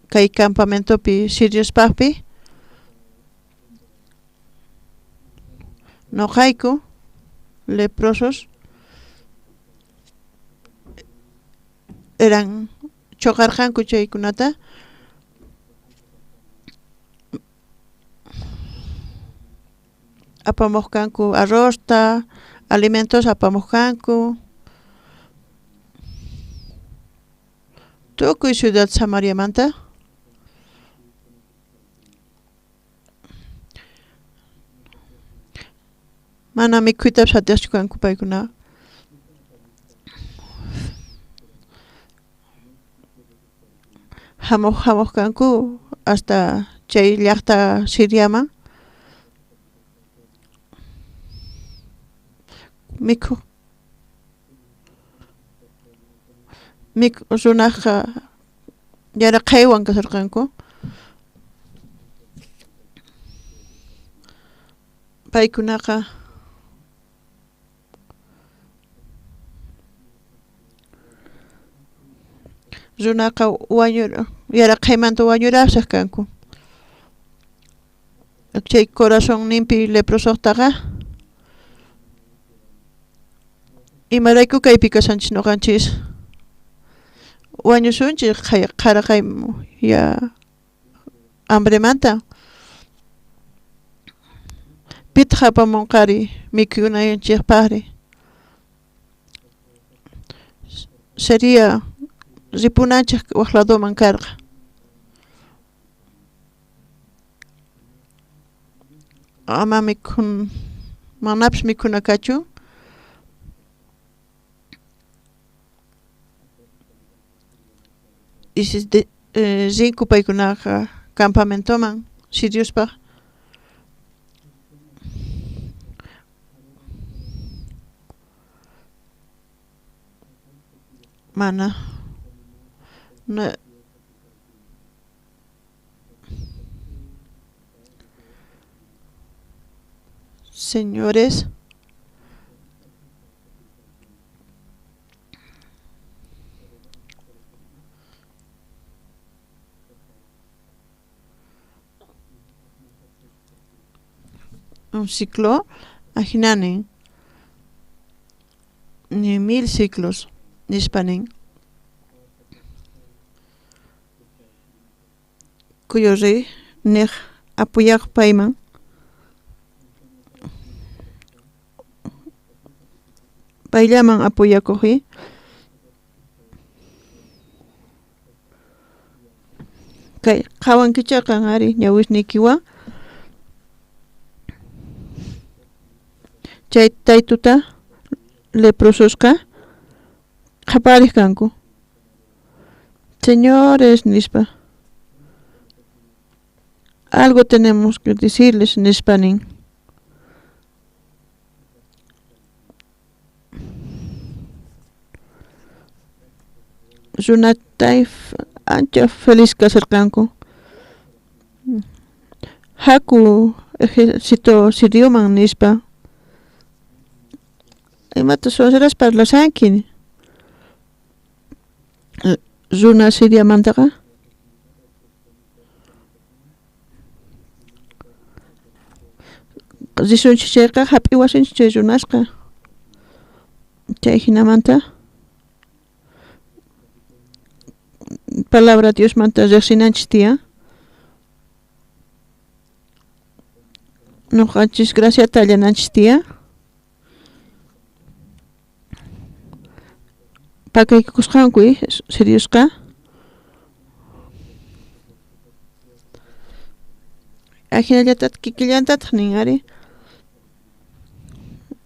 kay campamentopi siriospajpi noqayku leprosos eran choqarqanku chaykunata apamoj kanku arrozta alimentos apamoj kanku tukuy ciudad Samariamanta mana mikhuytapis atiqchu kanku paykuna. Jamuq jamuq kanku hasta chay llaqta Siriaman mikhuq runajqa yaraqhaywan kasharqanku paykunaqa runaqa wañur yaraqhaymanta wañurashaj kanku chay corazonninpi leprosojtaqa imarayku kaypi kashanchis noqanchis wañusunchis qharaqay ya hambremanta pitaq apamonqari mikhunanchejpajri sería ripunanchej waj ladoman karqa ama mikhun manapis mikhuna kachun rinku paykunaqa campamentoman siriospaj mana señores un ciclo ajinanin ni 1000 ciclos nispa nin kuyuriy nej apuyaj payman payllaman apoyakuji kay qhawankichá qan ari ñawisniykiwan chay taytuta leprososqa qhaparej kanku señores nispa algo tenemos que decirles nispa nin Runatay ancha feliz kasharqanku. Haku ejército sirioman nispa. Imata sonseras parlashanki? Runa Siriamantaqa risunchis chayqa hap'iwasunchis chay runasqa. Chay hinamanta palabra Diosmanta riqsinanchis tiyan. Noqanchis graciata allananchis tiyan. Pakaykukusqanku siriosqa ajinallatataq kikillantataq nin ari.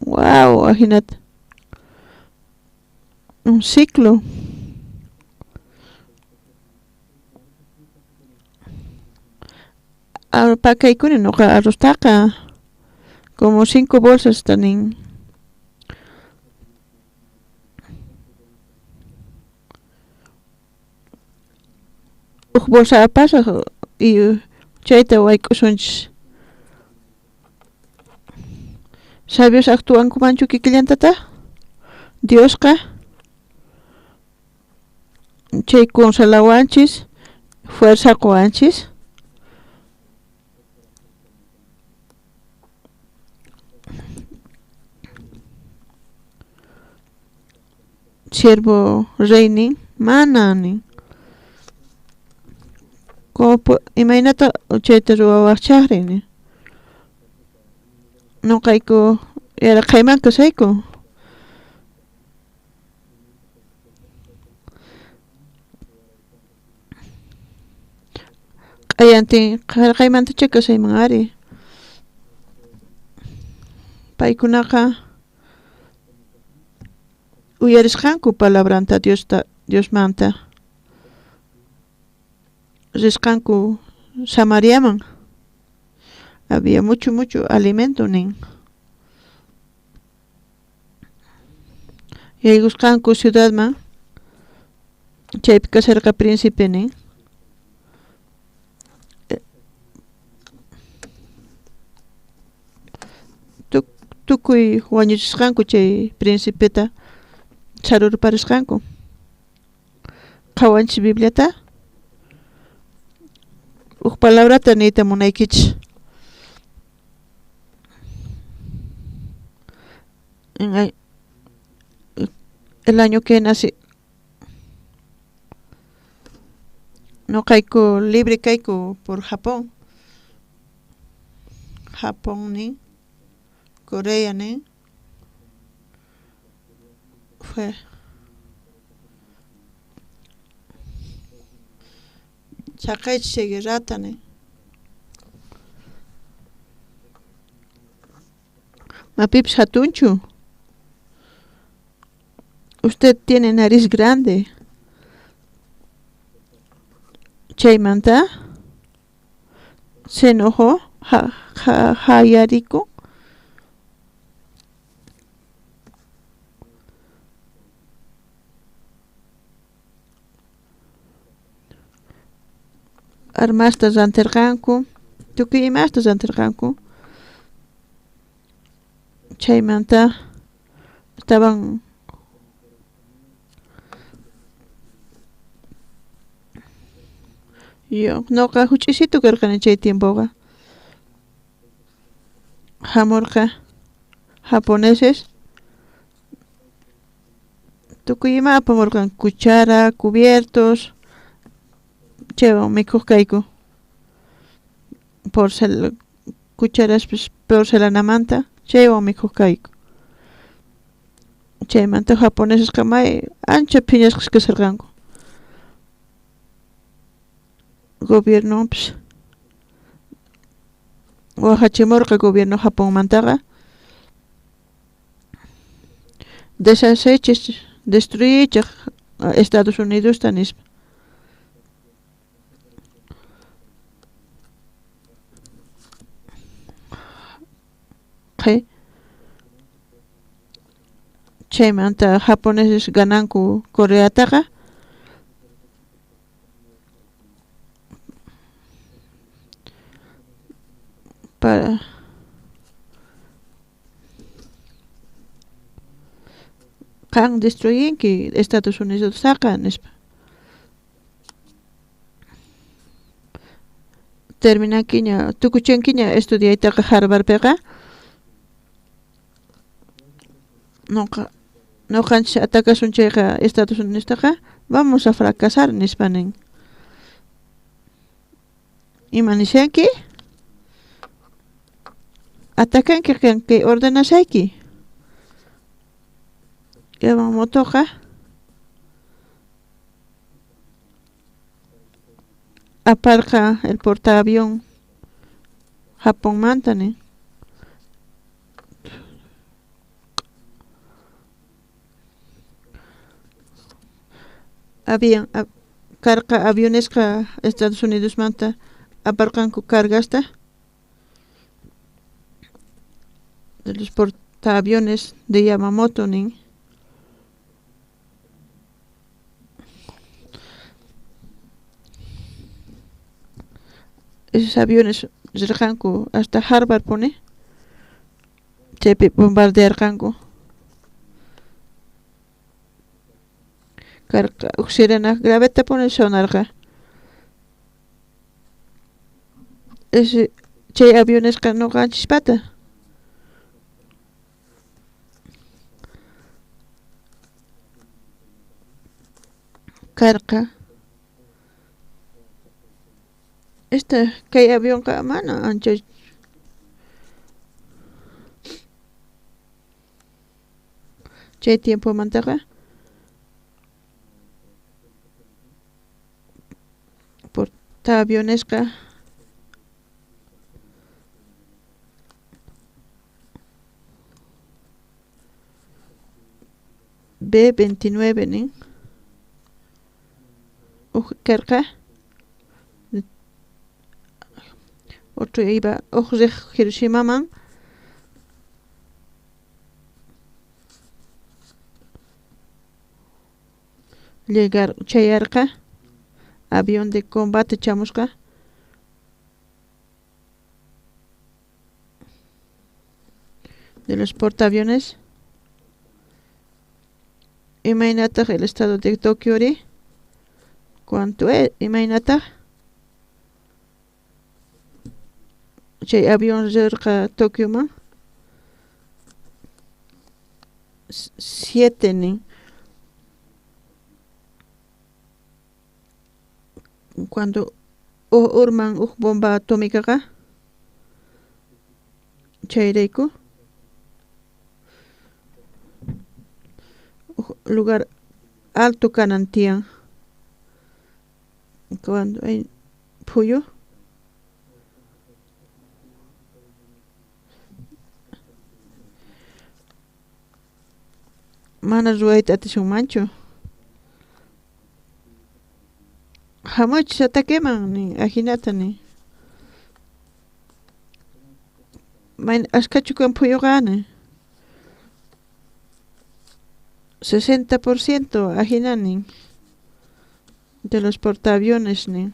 Waw, ajinata. Un ciclo. Pakaykuni noqa arroztaqa como 5 bolsasta nin. Uj bolsa apasaj y chayta wayk'usunchis. Sabios actuankumanchu kikillantataq? Diosqa chay consolawanchis, fuerza qowanchis. Siervo rey nin, mana nin. Como imaynata chayta ruwawaqchaqri nin. Noqayku yaraqayman kasayku. Q'ayantin yaraqaymantacha kasayman ari. Paykunaqa uyarisqanku palabranta Diosta Diosmanta. Risqanku Samariaman. Había mucho mucho alimento nin. Yaykusqanku ciudadman chaypi kasharqa príncipe nin. Tukuy wañuchisqanku chay príncipeta sarurparisqanku. Qhawanchis Bibliata. Uj palabrata niyta munaykichis. En el año que nací noqayku libre kayku por Japón. Japón nin, Corea nin. Fue saqaychis chay guerrata nin. Mapipis hatunchu. Usted tiene nariz grande. Chaymanta se enojó hayariku. Armasta rantirqanku, tukuy imasta rantirqanku. Chaymanta estaban yo noqa huch'isitu karqani chay tiempoqa. Hamurqa japoneses tukuy ima apamurqanku cuchara, cubiertos, chaywan mikhuq kayku. Porcel cucharaspis porcelanamanta chaywan mikhuq kayku. Chaymanta japonesesqa may ancha phiñasqas kasharqanku. Gobiernonpis waqachimurqa gobierno Japonmantaqa deshaceychis destruyiychej Estados Unidosta nispa. Chaymanta japoneses gananku Coreataqa. Para qan destruyinki Estados Unidostaqa nispa. Terminankiña tukuchankiña estudiaytaqa Harvardpiqa noqa noqanchis atakasun chayqa Estados Unidostaqa vamos a fracasar nispa nin. Ima nishanki? Atakanki qan kay ordenasayki. Yamamotoqa aparqa el portaavión Japonmanta nin. Habían karqa avionesqa Estados Unidosmanta aparqanku cargasta de los portaaviones de Yamamoto nin. Esos aviones rirqanku hasta Harvard puni chaypi bombardearqanku. Karqa uj sirena graveta puni sonarqa. Ese chay avionesqa noqanchispata. Karqa esta kay avionqa mana ancha chay tiempomantaqa portaavionesqa B-29 nin uj karqa otro iba uj riq Hiroshimaman llegar chayarqa avión de combate chamusqa de los portaaviones. Imaynataq el estado de Tokio ri? ¿Cuánto es? Imaynataq chay avión rirqa Tokioman? 7 nin. Cuando uj urman uj bomba atómicaqa chayrayku uj lugar alto kanan tiyan cuando hay phuyu mana ruwayta atisunmanchu. Hamuychis ataqueman nin ajinata nin. Mayna askhachu kan phuyuqa nin. 60% ajina nin de los portaaviones nin.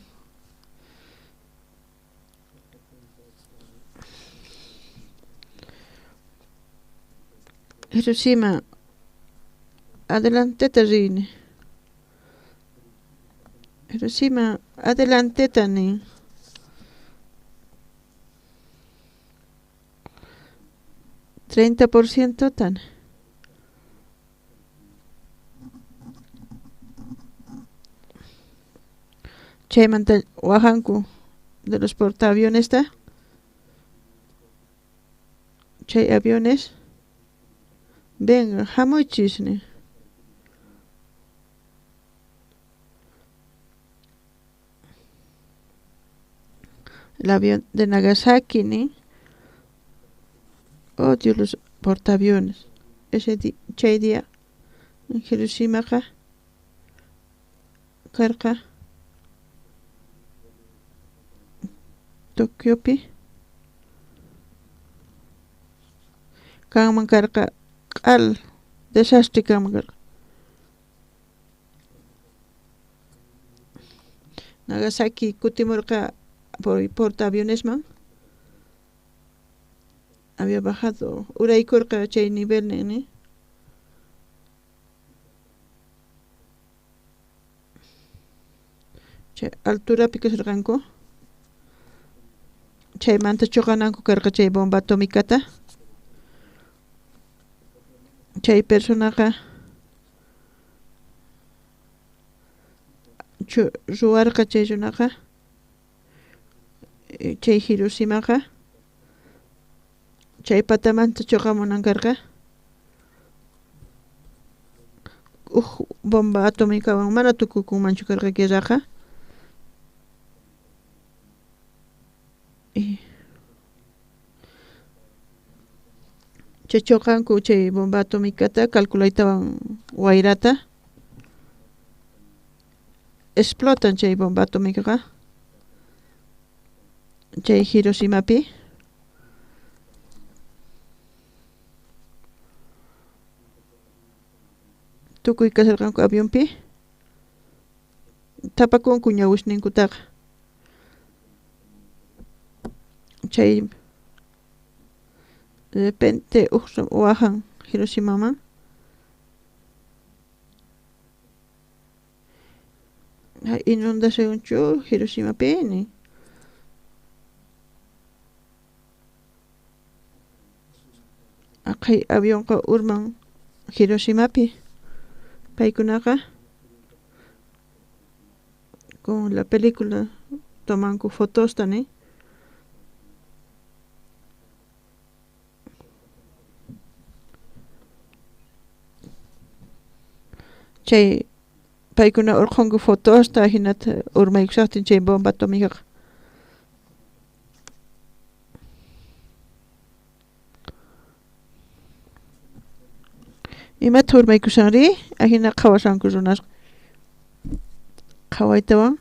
Hiroshima adelanteta rini. Hiroshima adelanteta nin. 30% tan. Chaymanta wajanku de los portaaviones ta. Chay aviones vengan hamuychis nin. El avión de Nagasaki nin. Odio los portaaviones. Ese chay día en Hiroshimaqa karqa Tokiopi kanman karqa q'al desastre kanman karqa. Nagasaki kutimurqa por portaavionesman. Había bajado uraykurqa chay nivelnin ni. Chay alturapi kasharqanku. Chaymanta chuqananku karqa chay bomba atomicata. Chay personaqa ruwarqa chay runaqa chay Hiroshimaqa chay patamanta chuqamunan karqa uj bomba atomicawan mana tukukunmanchu karqa guerraqa. Chay chuqanku chay bomba atomicata calculaytawan wayrata explotan chay bomba atomicaqa chay Hiroshimapi. Tukuy kasharqanku avionpi tapakunku ñawisninkutaqa chay de repente uj wajan Hiroshimaman inundacionchu Hiroshimapi nin. Aqhay avionqa urman Hiroshimapi paykunaqa con la película tomanku fotosta nin. Chay paykuna urqhunku fotosta hinata urmaykushaqtin chay bomba atomicaqa. Imata urmaykushanri ajina qhawashanku runasqa qhawaytawan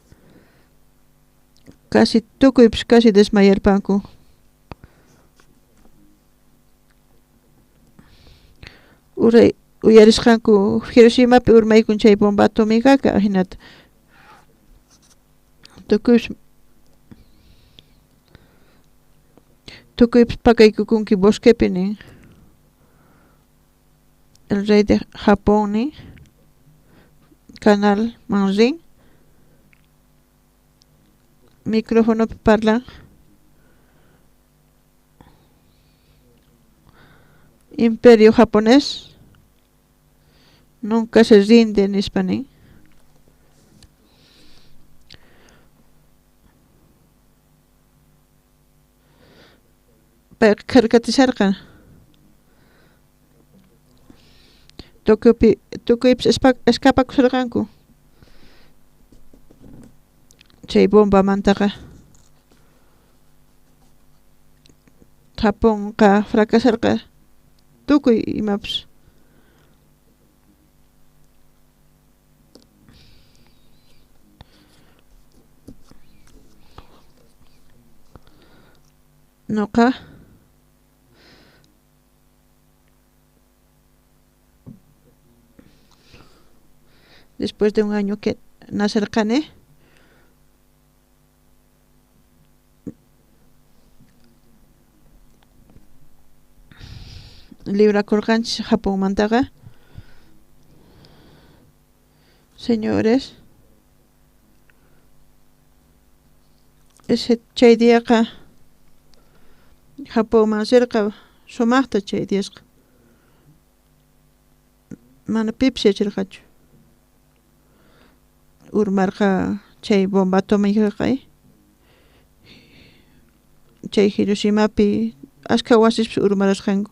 casi tukuypis casi desmayarpanku. Uray uyarisqanku Hiroshimapi urmaykun chay bomba atomicaqa ajinata tukuypis pakaykukunki bosquepi nin. El rey de Japón nin canal man rin micrófonopi parlan Imperio japonés nunca se rinde nispa nin. Payqa kharkatisharqa Tokiopi tukuypis escapakusharqanku chay bombamantaqa. Japonqa fracasarqa tukuy imapis. Noqa después de un año que nacerqani librakurqanchis Japonmantaqa. Señores, ese chay diaqa Japonman rirqa sumaqta chay diasqa mana pipis yacharqachu urmarqa chay bomba atomicaqa chay Hiroshimapi ashkha wasispis urmarasqanku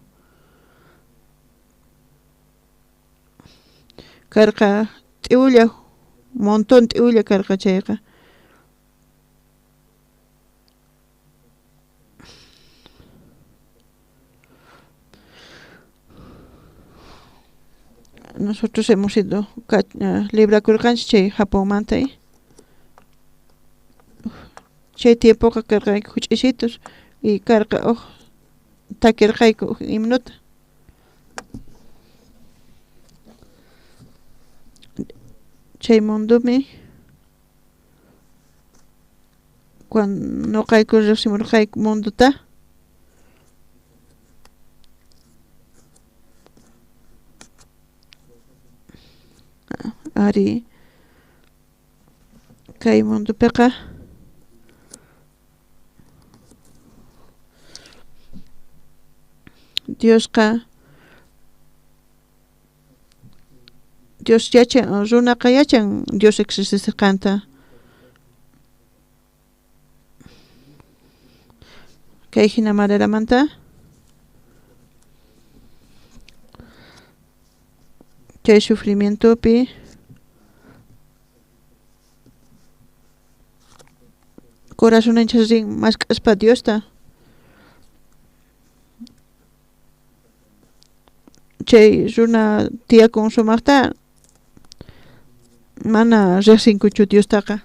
karqa t'iwlla montón t'iwlla karqa chayqa. Nosotros hemos sido librakurqanchis chay Japonmanta. Chay tiempoqa karqayku huch'isitos y karqa uj takirqayku uj himnota. Chay mundomi cuando noqayku riqsimurqayku mundota Ari kay mundopiqa Diosqa Dios yachan runaqa yachan Dios existisqanta. Kay hina maneramanta chay sufrimientopi corazoninchis rin mask'aspa Diosta. Chay runa tiyakun sumaqta mana riqsinkuchu Diostaqa.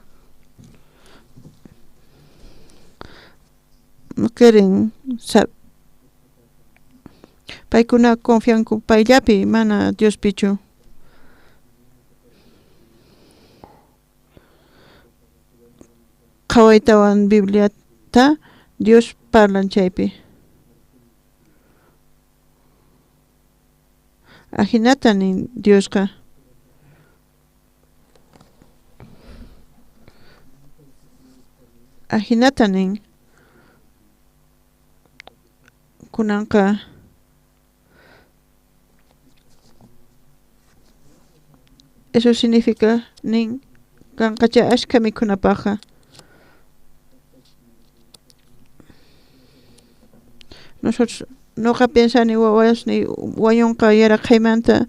Quieren paykuna confianku payllapi mana Diospichu. Qhawaytawan Bibliata Dios parlan chaypi. Ajinata nin Diosqa. Ajinata nin. Kunanqa eso significa nin kanqacha ashkha mikhunapaqqa. Nosotros noqa pensani wawasniy wañunqa yaraqhaymanta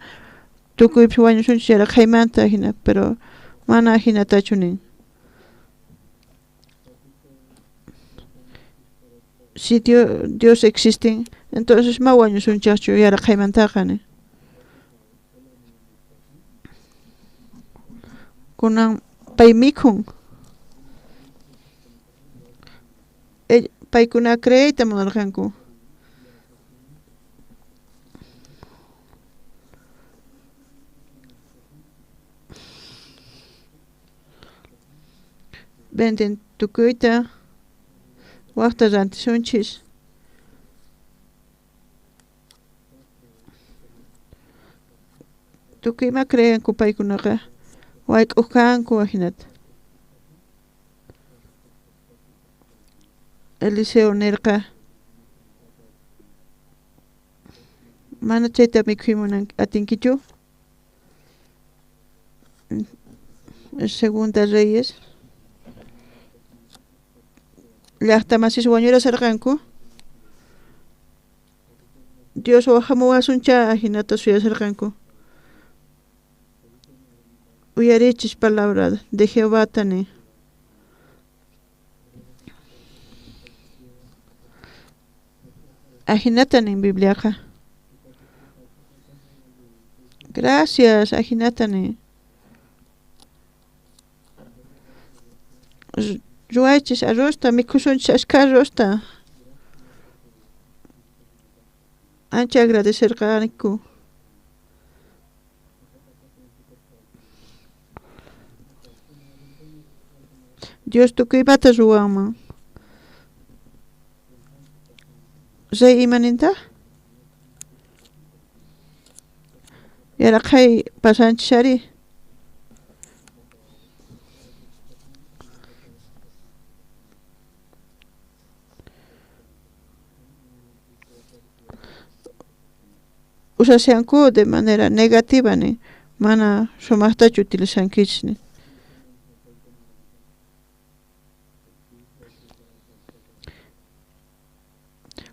tukuypis wañusunchis yaraqhaymanta hina, pero mana hinatachu nin. Si Dios existen, entonces ma wañusunchaqchu yaraqhaymantaqa nin. Kunan pay mikhun. Paykuna creeyta munarqanku. Venden tukuyta waqta rantisunchis. Tukuy ima creenku paykunaqa wayk'uq kanku ajinata. Eliseo nirqa mana chayta mikhuy munan atinkichu. Segunda Reyes llaqta masis wañurasarqanku. Dios wajamuwasuncha ajinata suyasarqanku. Uyarichis palabra de Jehová nin. Ajinata nin Bibliaqa. Gracias, ajinata nin. Ruwaychis arrozta, mikhusunchis ashkha arrozta. Ancha agradecerqaniku. Dios tukuy imata ruwanman. Rey imanintaq? Yaraqhay pasanchis ari. Usashanku de manera negativa nin, mana sumaqtachu utilizankichis nin.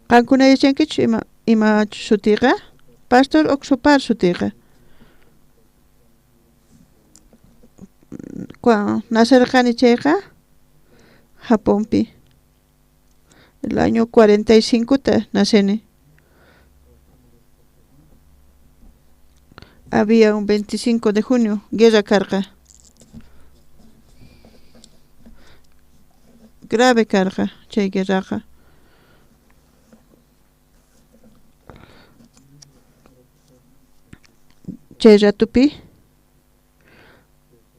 Qankuna yachankichu ima ima sutiqa? Pastor Oxopar sutiqa. Nacerqani chayqa Japonpi. El año 45 ta naceni. Había un 25 de junio, guerra karqa. Grave karqa chay guerraqa. Chay ratupi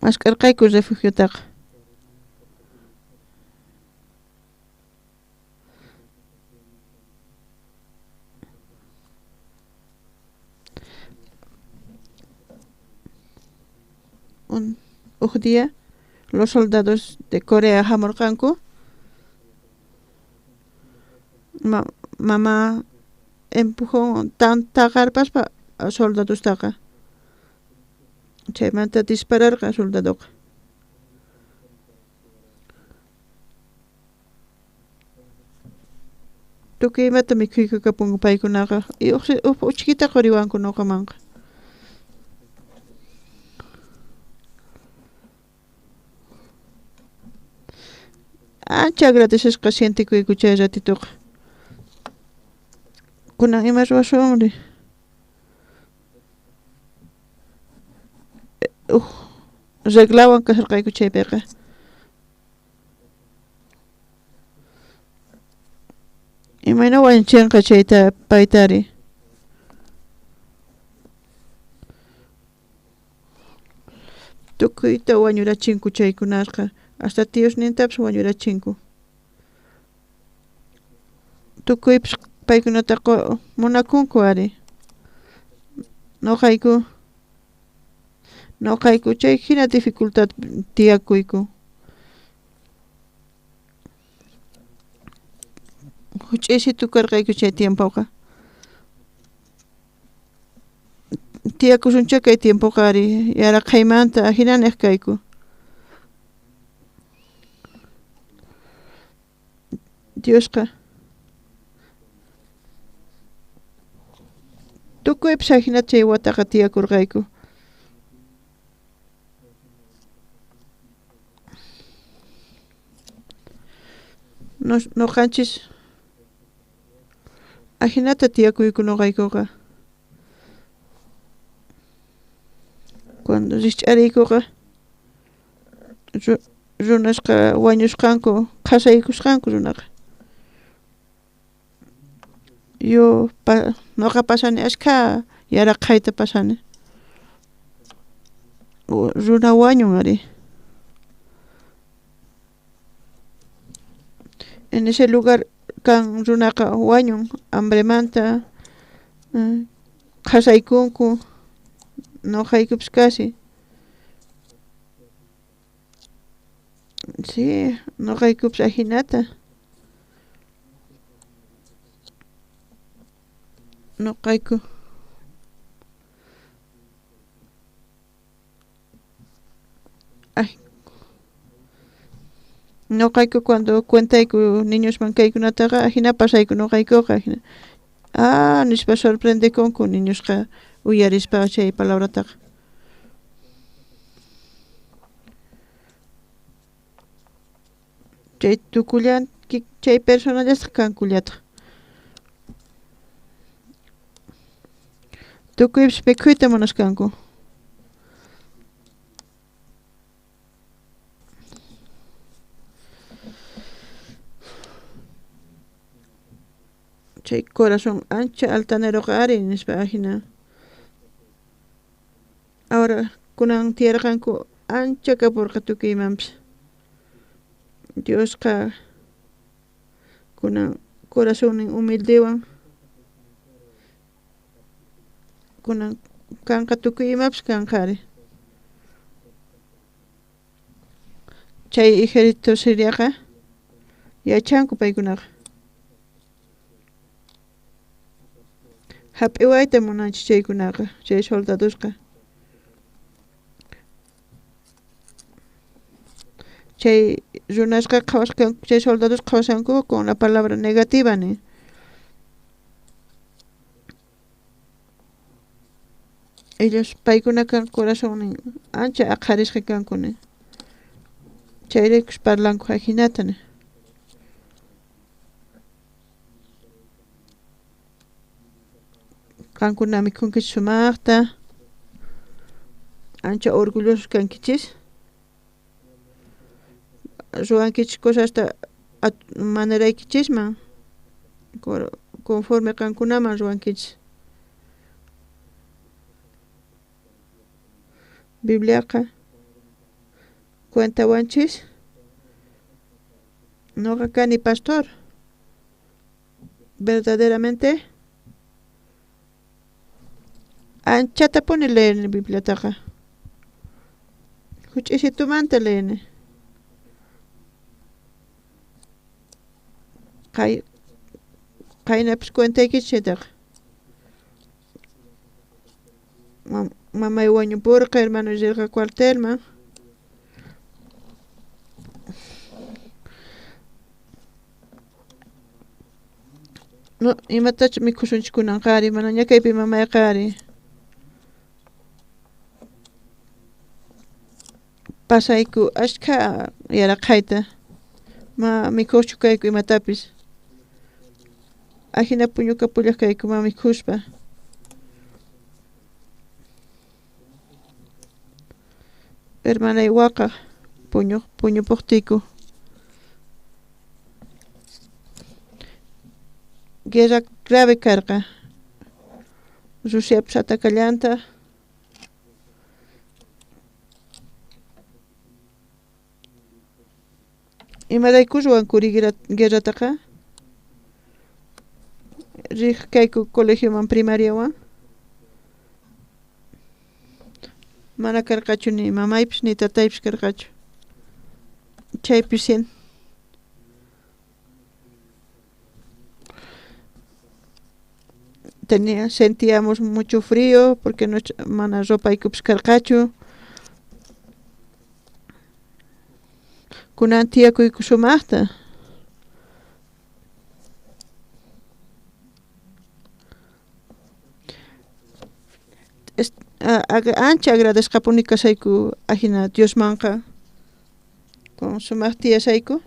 mask'arqayku refugiotaqa. Uj día los soldados de Corea jamurqanku mamá empujó taqarpaspa soldadostaqa chaymanta dispararqa soldadoqa. Tukuy imata mikhuykukapunku paykunaqa y uj uchkita quriwanku nuqamanqa. Ancha agradecesqa sientikuyku chay ratitoqa. Kunan ima ruwasunri? Uj reglawan kasharqayku chaypiqa. Imayna wañuchinqa chayta paytari? Tukuyta wañurachinku chaykunaqa, hasta tiosnintapis wañurachinku. Tukuypis paykunataqa munakunku ari. Noqayku chay hina dificultad tiyakuyku. Huch'uysitu karqayku chay tiempoqa. Tiyakusunchá kay tiempoqa ari yaraqhaymanta ajina nej kayku. Diosqa tukuypis ajinata chay wataqa tiyakurqayku. Noqanchis ajinata tiyakuyku noqaykuqa. Cuando rikch'ariykuqa runasqa wañusqanku qhasaykusqanku runaqa. Yo noqa pasani ashkha yaraqhayta pasani. Runa wañun ari. En ese lugar kan runaqa wañun hambremanta qhasaykunku noqaykupis casi. Sí, noqaykupis ajinata. Noqayku noqayku cuando cuentayku niñosman kaykunataqa ajina pasayku noqaykuqa ajina. Ah, nispa sorprendekunku niñosqa uyarispa chay palabrataqa. Chay tukullan chay personallastaj kankullataq. Tukuypis mikhuyta munasqanku. Chay corazón ancha altaneroqa ari nispa ajina. Ahora kunan tiyarqanku ancha kapurqa tukuy imanpis. Diosqa kunan corazonnin humildewan kunan kanqa tukuy imapis kanqa ari. Chay ejército siriaqa yachanku paykunaqa. Hap'iwayta munanchis chaykunaqa, chay soldadosqa. Chay runasqa qhawasqanku, chay soldados qhawasqanku con la palabra negativa ni. Ellos paykuna kan corazonnin ancha aqharisqa kanku ni. Chayraykus parlanku ajinata ni. Qankuna mikhunkichis sumaqta, ancha orgullosos kankichis. Ruwankichis cosasta maneraykichisman conforme qankunaman ruwankichis. Bibliaqa cuentawanchis noqa kani pastor. Verdaderamente anchatapuni leer Bibliataqa. Juch'isitumanta leeni. Qay qaynapis cuentaykichis chaytaqa. Mamay wañupurqa, hermano rirqa cuartelman. No, imatachus mikhusunchis kunanqari, manaña kaypi mamayqari. Pasayku ashkha yaraqhayta, ma mikhuqchu kayku imatapis. Ajina puñukapullaq kayku ma mikhuspa. Hermanay waqaq puñuq puñupuqtiyku. Guerra grave karqa. Rusiapis atacallantaq. Imaraykus ruwankuri guerrataqa? Riq kayku colegioman primariawan. Mana karqachu ni mamaypis ni tataypis karqachu. Chaypi tenía sentíamos mucho frío porque no mana ropaykupis karqachu. Kunan tiyakuyku sumaqta. Ancha agradesqapuni kashayku ajina Diosmanqa con sumaq tiyashayku.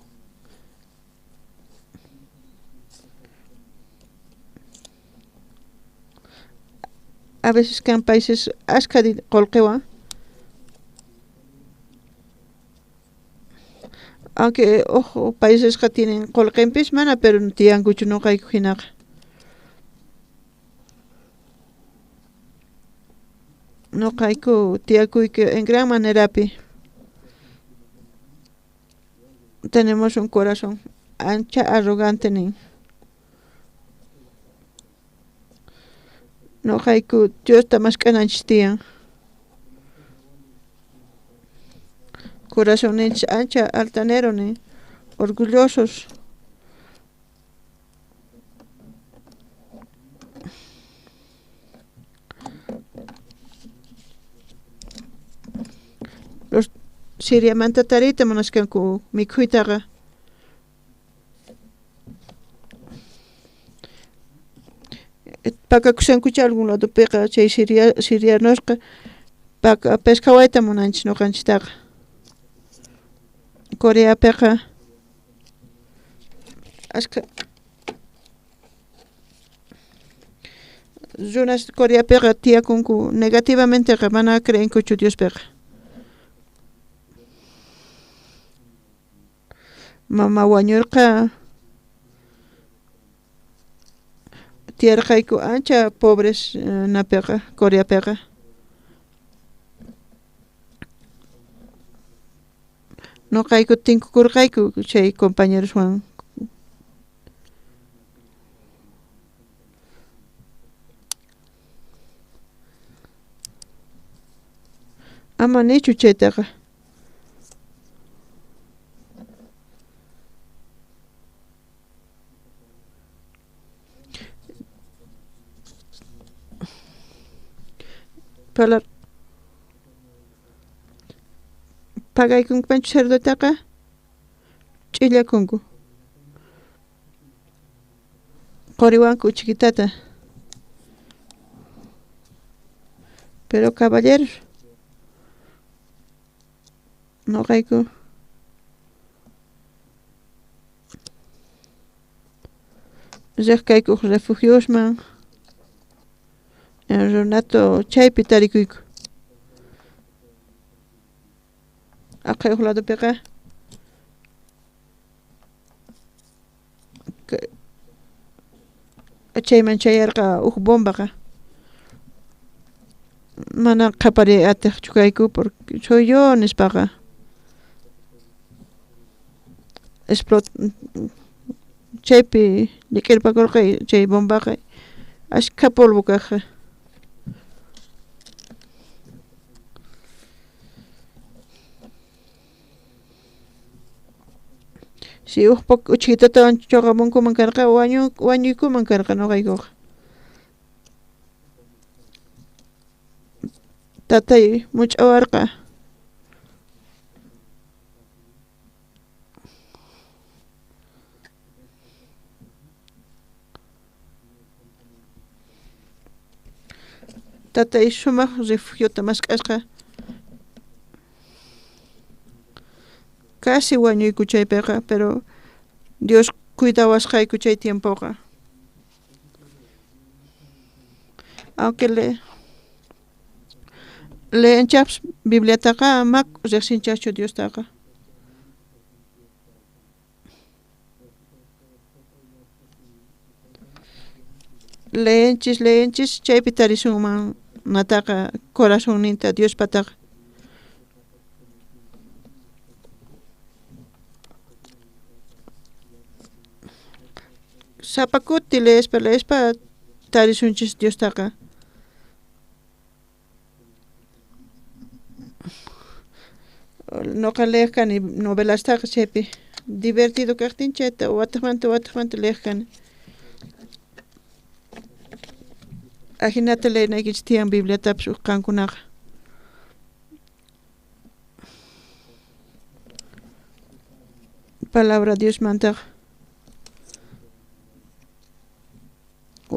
A veces kan países ashkha qolqewan. Aunque huk paisesqa tienen qolqenpis mana, pero tiyankuchu noqayku hinaqa. Noqayku tiyakuyku en gran manerapi. Tenemos un corazón ancha arrogante nin. Noqayku Diosta mask'ananchis tiyan. Corazonninchis ancha altanero nin, orgullosos. Los Siriamanta tariyta munaskanku mikhuytaqa. Pakakushankucha algún ladopiqa chay sirianosqa pescawayta munanchis noqanchistaqa. Coreapiqa ashkha runas Coreapiqa tiyakunku negativamenteqa mana creenkuchu Diospiqa. Mama wañurqa tiyarqayku ancha pobres napiqa Coreapiqa. Noqayku tinkukurqayku chay compañeroswan. Ama nichu chaytaqa. Pagaykunkumanchu cerdotaqa ch'illakunku. Qoriwanku chiquitata. Pero caballeros noqayku riq kayku huk refugiosman runato chaypi tarikuyku. Aqhay huk ladopiqa chayman chayarqa huk bombaqa. Mana qhapariy atiqchu kayku porque soy yo nispaqa. Explot chaypi llik'irpakurqa chay bombaqa ashkha polvo kajqa. Si uj uchitatawan choqamunkuman karqa wañuykuman karqa noqaykuqa. Tatay much'awarqa. Tatay sumaq refugiota mask'asqa. Casi wañuyku chaypiqa, pero Dios cuidawasqayku chay tiempoqa. Aunque leenchaqpas Bibliataqa ama riqsinchaqchu Diostaqa. Leenchis chaypi tarisunman nataqa corazonninta Diospataqa. Sapa kuti leespa tarisunchis Diostaqa. Noqa leej kani novelastaqa chaypi divertido kaqtin chayta wataqmanta leej kani. Ajinata leenaykichis tiyan Bibliatapis uj qankunaqa. Palabra Diosmantaqa.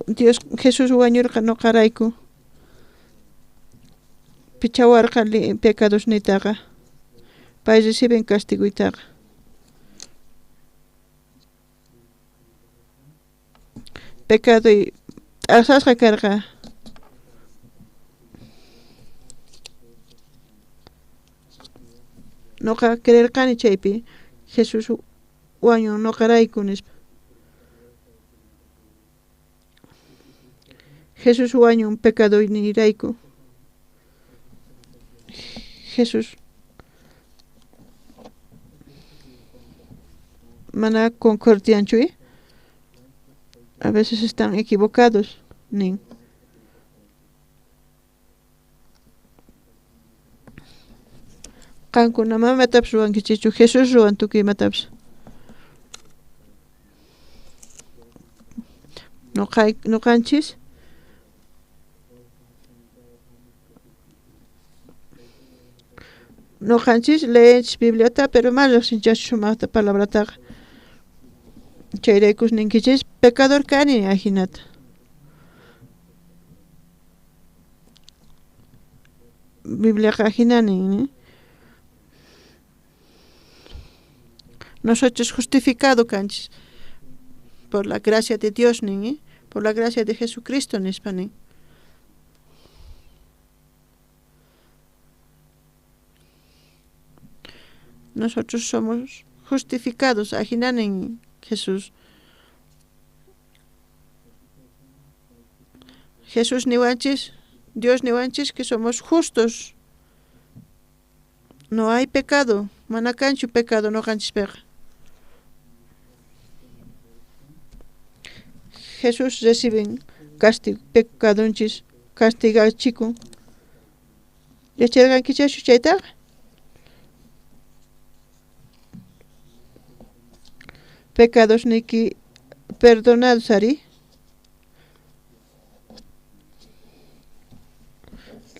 Dios Jesús wañurqa noqarayku. Pichawarqa pecadosnitaqa. Pay reciben castiguytaqa. Pecadoy t'aqsasqa karqa. Noqa creerqani chaypi Jesús wañun noqarayku nispa. Jesús wañun pecadoynirayku. Jesús mana concordianchu, a veces están equivocados nin. Qankuna mana imatapis ruwankichikchu, Jesús ruwan tukuy imatapis. Noqanchis leenchis Bibliata, pero mana riqsinchaqchu sumaqta palabrataqa. Chayraykus ninkichis pecador kani ajinata. Bibliaqa ajina nin. Nosotros justificado kanchis por la gracia de Dios nin, por la gracia de Jesucristo nispa nin. Nosotros somos justificados ajina nin Jesús. Jesús niwanchis, Dios niwanchis que somos justos. No hay pecado, mana kanchu pecado noqanchispiqa. Jesús reciben castigo, pecadonchis castigachikun. Yacharqankichaschu chaytaqa? Pecados niki perdonados ari.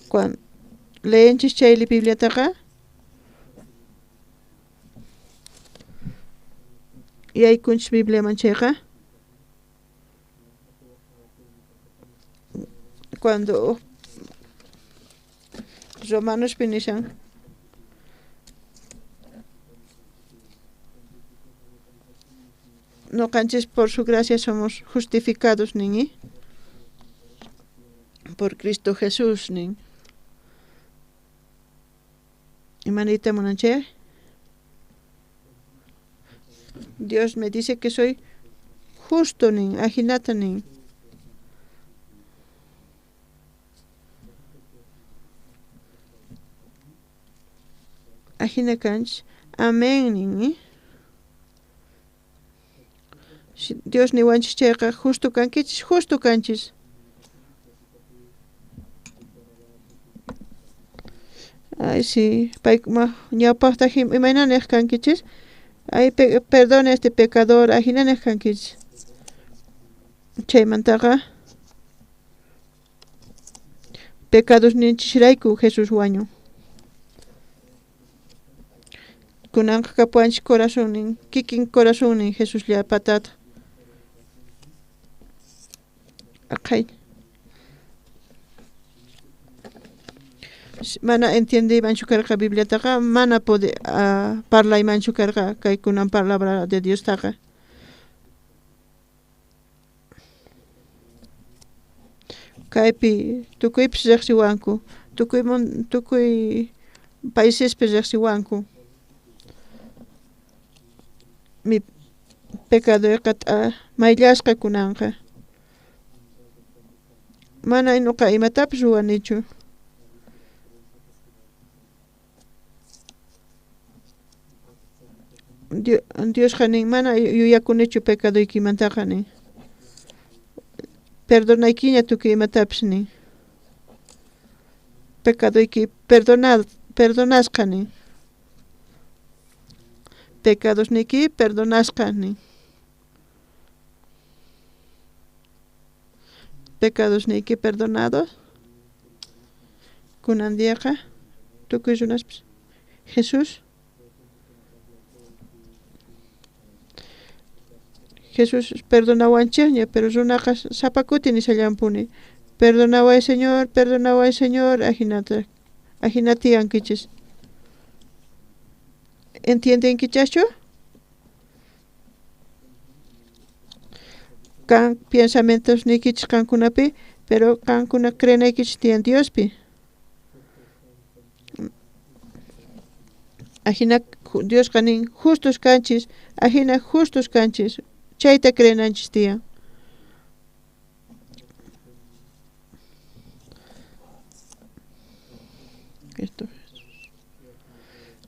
Cuando leenchis chayli Bibliataqa yaykunchis Bibliaman chayqa. Cuando Romanos nishan noqanchis por su gracia somos justificados nin, por Cristo Jesús nin. Imanita munanchik? Dios me dice que soy justo nin, ajinata nin. Ajina kanchis, amén nin. Dios niwanchis chayqa justo kankichis, justo kanchis. Ay, sí, pay ñawpaqta imayna niq kankichis, Ay, perdone este pecador, ajina nej kankichis. Chaymantaqa pecados ninchisrayku Jesús wañun. Kunanqa kapuwanchis corazonnin, kikin corazonnin Jesuslla patata. Aqhay. Mana entiendeymanchu karqa Bibliataqa, mana parlaymanchu karqa kay kunan palabra de Diostaqa. Kaypi tukuypis riqsiwanku, tukuy paisespi riqsiwanku. Mi pecadoyqa mayllasqa kunanqa. Mana nuqa imatapis ruwanichu. Diosqa nin mana yuyakunichu pecadoykimantaqa nin. Perdonaykiña tukuy imatapis nin. Pecadoyki perdonasqa nin. Pecadosniyki perdonasqa nin. Pecadosniyki perdonados. Kunan diaqa tukuy runaspis Jesús perdonawanchikña, pero runaqa sapa kuti nishallampuni. Perdonaway Señor, perdonaway Señor, ajinata ajinatiyankichis. ¿Entiendenkichaschu? Kan pensamientos niykichis qankunapi, pero qankuna creenaykichis tiyan Diospi. Ajina Diosqa nin justos kanchis, ajina justos kanchis. Chayta creenanchis tiyan. Esto.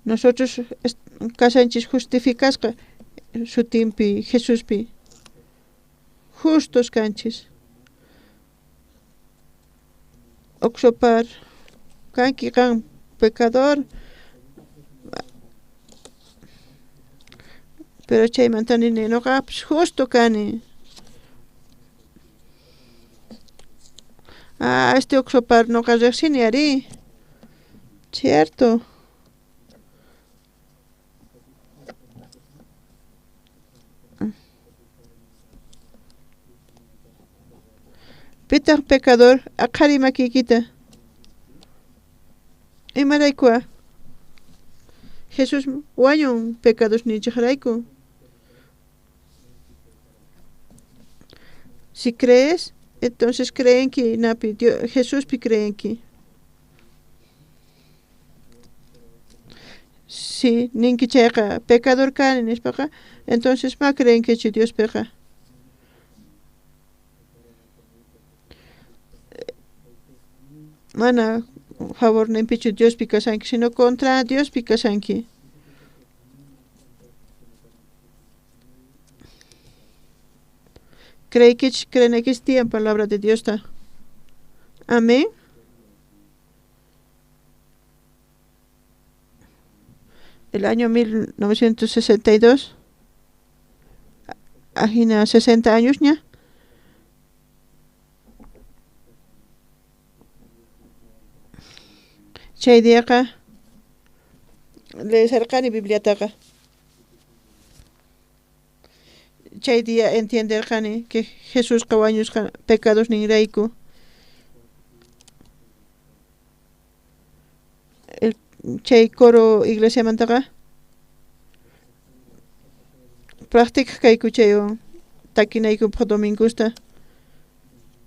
Nosotros kashanchis justificasqa sutinpi, Jesuspi. Justos kanchis. Oxopar kanki qan pecador. Pero chaymanta nini nuqapis justo kani. Ah, este oxopar nuqa riqsini ari. Cierto. Pitaq pecador aqhari makiykita. Imaraykua Jesús wañun pecados ninchikrayku. Si crees, entonces creenki napi Dios, Jesuspi creenki. Si ninki chayqa pecador kani nispaqa, entonces ma creenkichu Diospiqa. Mana favorninpichu Diospi kashanki, sino contra Diospi kashanki. Creykich, creenaykichis tiyan palabra de Diosta. Amén. El año 1962, ajina 60 años ña. Chay diaqa leesarqani Bibliataqa. Chay día entienderqani que Jesusqa wañusqa pecados ninrayku. El chay coro iglesiamantaqa practicaq kayku chaywan takinaykupaq domingosta.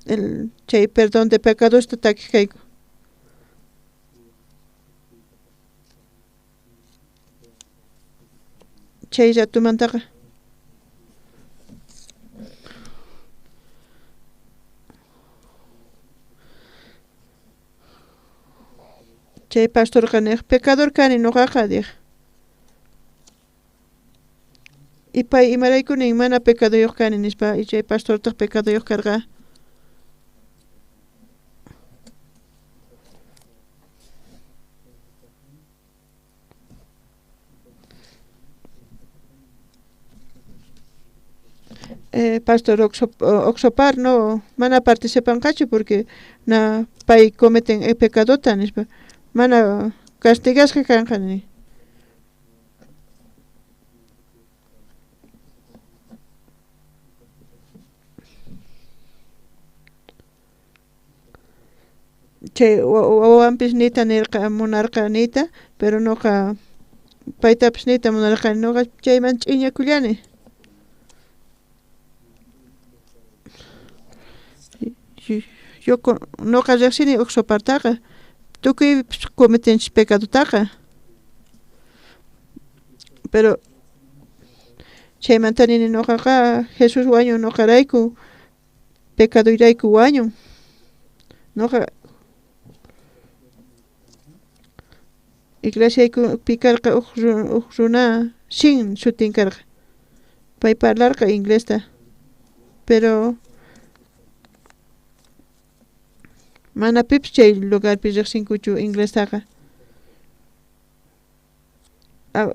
El chay perdón de pecadosta takiq kayku. Chay ratumantaqa chay pastorqa niq pecador kani nuqaqa niq. Y pay imarayku nin mana pecadoyuq kani nispa, y chay pastortaq pecadoyuq karqa. Pastor Oxopar no mana participanqachu porque na pay cometen pecadota nispa mana castigasqa kanqa ni. Chay wawanpis niyta nirqa munarqa niyta, pero noqa paytapis niyta munarqani, noqa chayman ch'iñakullani. Yo noqa riqsini Oxopartaqa, tukuypis cometenchis pecadotaqa. Pero chaymanta nini noqaqa Jesús wañun noqarayku, pecadoyrayku wañun. Noqa iglesiaykupi karqa uj runa Shin sutin karqa. Pay parlarqa inglesta, pero mana pipis chay lugarpi riqsinkuchu inglestaqa.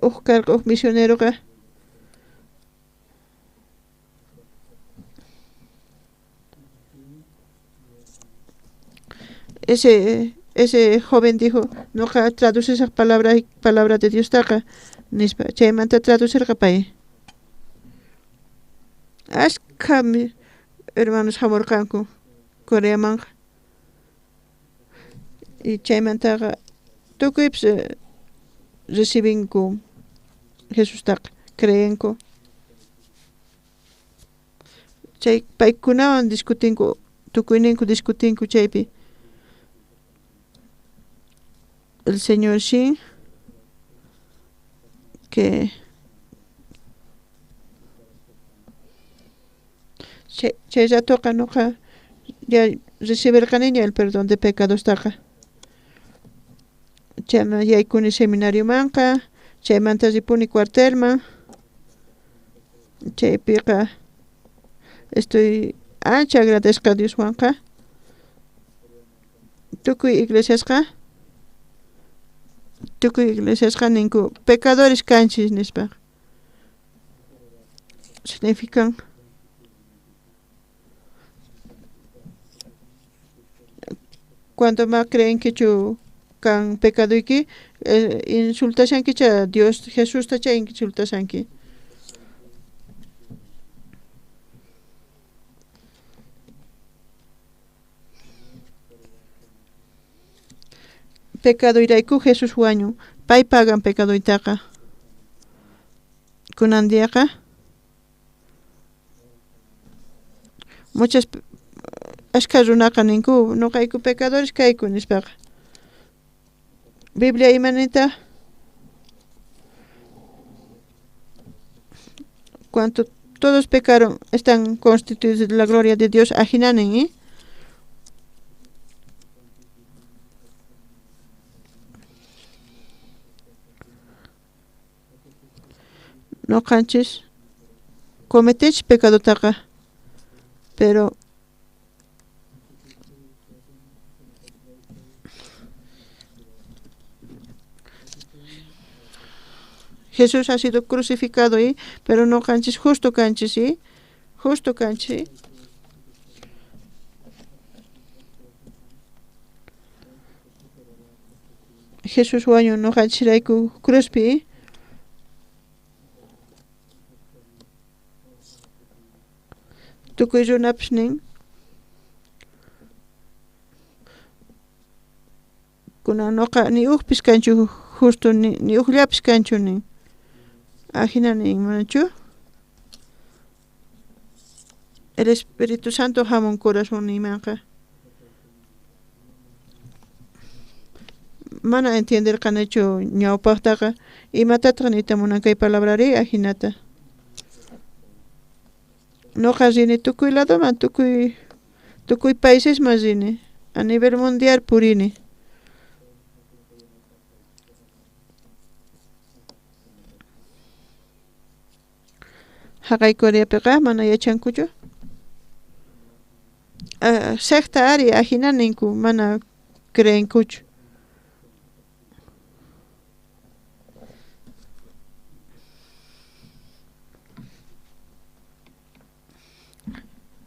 Uj karqa uj misioneroqa ese joven dijo, noqa traducisaq palabra de Diostaqa nispa, chaymanta traducirqa pay. Ashkha hermanos hamurqanku Coreamanqa. Y chaymantaqa tukuypis recibinku Jesustaqa, creenku. Chay paykunawan discutinku, tukuyninku discutinku chaypi. El señor Shin que chay ratoqa noqa ya recibirqaniña el perdón de pecadostaqa. Chayman yaykuni seminariomanqa, chaymanta ripuni cuartelman. Chaypiqa estoy ancha agradezca Dioswanqa. Tukuy iglesiasqa ninku pecadores kanchis nispa. Significan cuando más creen que chu kan pecadoyki insultashanki cha Dios Jesusta cha insultashanki. Pecadoyrayku Jesús wañun, pay pagan pecadoytaqa. Kunan diaqa muchas ashkha runaqa ninku noqayku pecadores kayku nispaqa. Biblia imanita cuanto todos pecaron están constituidos de la gloria de Dios ajinanin, ¿eh? Noqanchis cometenchis pecadotaqa, pero Jesús ha sido crucificado, ¿eh? Pero noqanchis justo kanchis, ¿eh? Justo kanchis. Jesús wañun noqanchisrayku cruzpi, ¿eh? Tukuy runapis nin kunan noqa ni ujpis kanchu justo ni ujllapis kanchu nin. Ajina nin manachu. El Espíritu Santo hamun corazonninmanqa. Mana entienderqanichu ñawpaqtaqa imatataq niyta munan kay palabrari ajinata. Noqa rini tukuy ladoman, tukuy paisesman rini, a nivel mundial purini. Haqay Coreapiqa mana yachankuchu. Secta ari ajina ninku mana creenkuchu.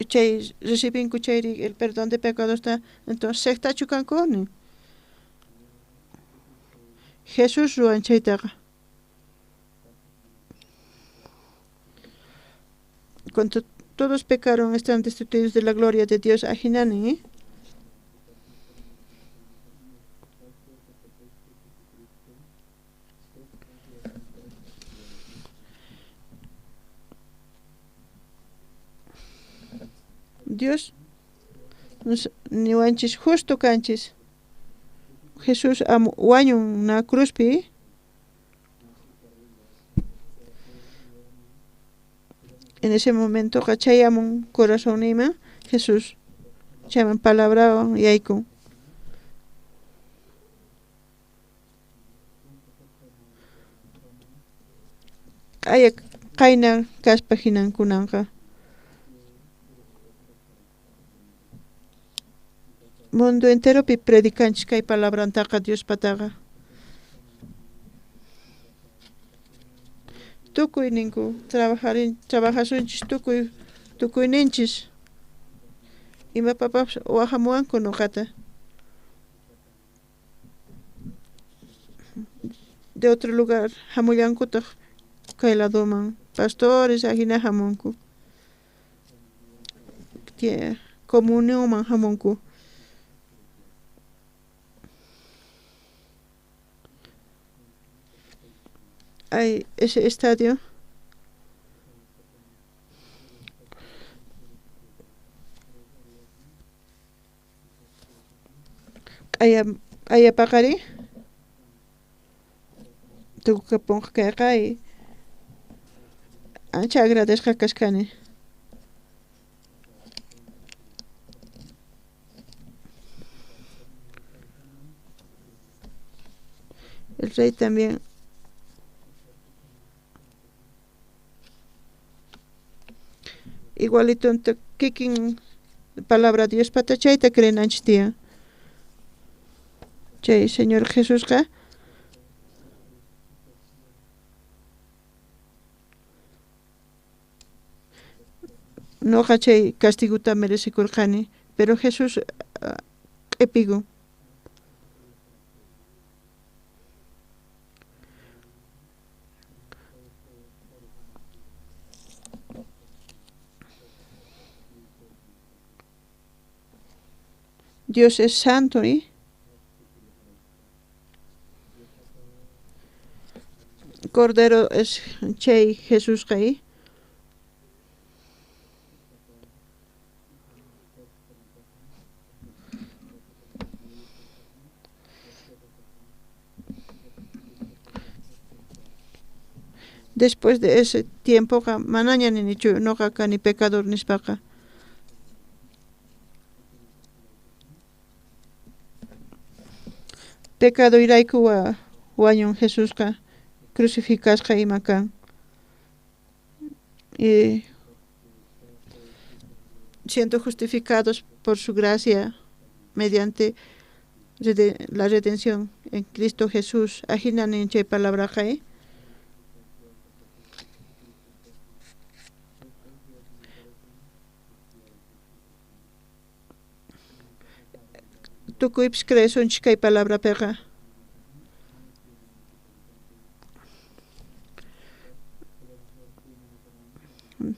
chay recibinku chayri el perdón de pecados ta, entonces sectachu kanku nin. Jesús ruwan chaytaqa. Cuanto todos pecaron, están destituidos de la gloria de Dios. Ajinanin, ¿eh? Dios niwanchis justo kanchis. Jesús wañun na cruzpi. En ese momento chayamun corazonniyman Jesús chayman palabrawan yaykun. Q'aya qayna kaspa hinan kunanqa. Mundo enteropi predicanchis kay palabrantaqa Diospataqa. Tukuy ninku trabajasunchis tukuy tukuyninchis. Imapapas wajamuwanku nuqata. De otro lugar hamullankutaq kay ladoman pastores ajina hamunku. Comunionman hamunku. Hay ese estadio. Q'aya paqari tukukapunqa kayqa y ancha agradesqa kashkani. El rey también igualito kikin palabra Diospata chayta creenanchis tiyan. Chay Señor Jesusqa noqa chay castiguta merecikurqani, pero Jesús q'ipikun. Dios es santo, ¿eh? Cordero es chay Jesús ¿eh? Después de ese tiempo manaña ninichu noqa kani pecador nispaqa. Pecado irayku wañun Jesusqa crucificasqa ima kan. Y siendo justificados por su gracia mediante la redención en Cristo Jesús. Ajina nin chay palabraqa, ¿eh? Tukuypis creesunchis kay palabrapiqa.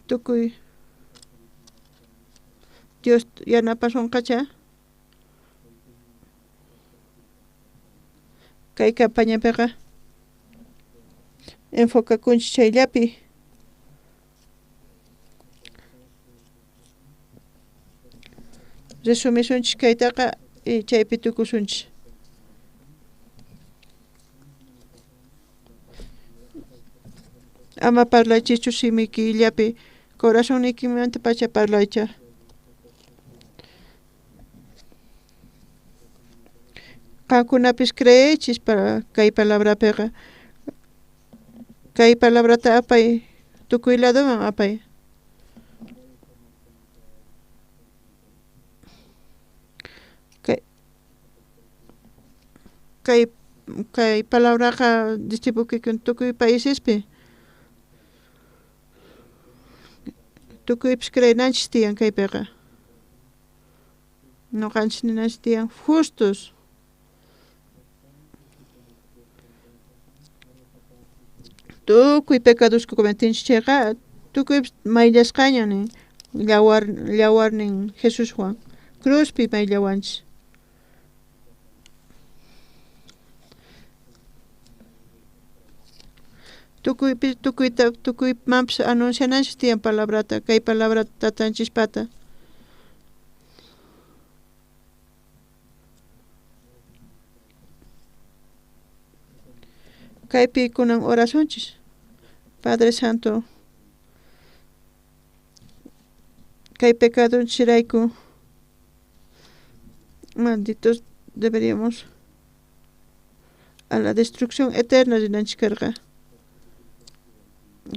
Tukuy Dios yanapasunqacha kay campañapiqa enfocakunchis chayllapi. Resumisunchis kaytaqa y chaypi tukusunchis. Ama parlaychischu simiykillapi, corazonniykimanta pacha parlaycha. Qankunapis creeychis para kay palabrapiqa. Kay palabrata apay tukuy ladoman apay. Kay palabraqa distribukikun tukuy paisespi. Tukuypis creenanchis tiyan kaypiqa. Noqanchis ninanchis tiyan justos. Tukuy pecadosqa cometinchis chayqa tukuypis mayllasqaña nin yawarnin Jesuswan cruzpi mayllawanchis. Tukuymanpis anunciananchis tiyan palabrata, kay palabra tatanchispata. Kaypi kunan orasunchis. Padre Santo, kay pecadonchirayku malditos deberíamos a la destrucción eterna rinanchis karqa.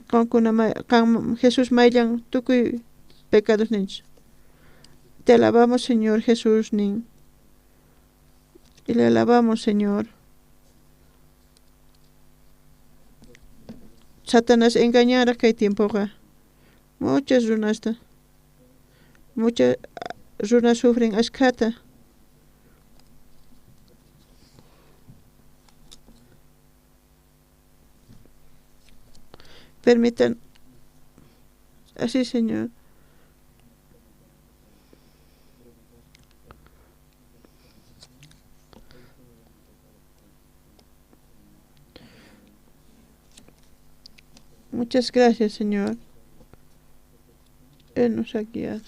Qankuna qan Jesús mayllan tukuy pecados ninchis. Te alabamos, Señor Jesús nin. Y le alabamos, Señor. Satanás engañara kay tiempoqa. Muchas runasta. Muchas runas sufren ashkhata. Permitan así, Señor. Muchas gracias, Señor. Él nos ha guiado.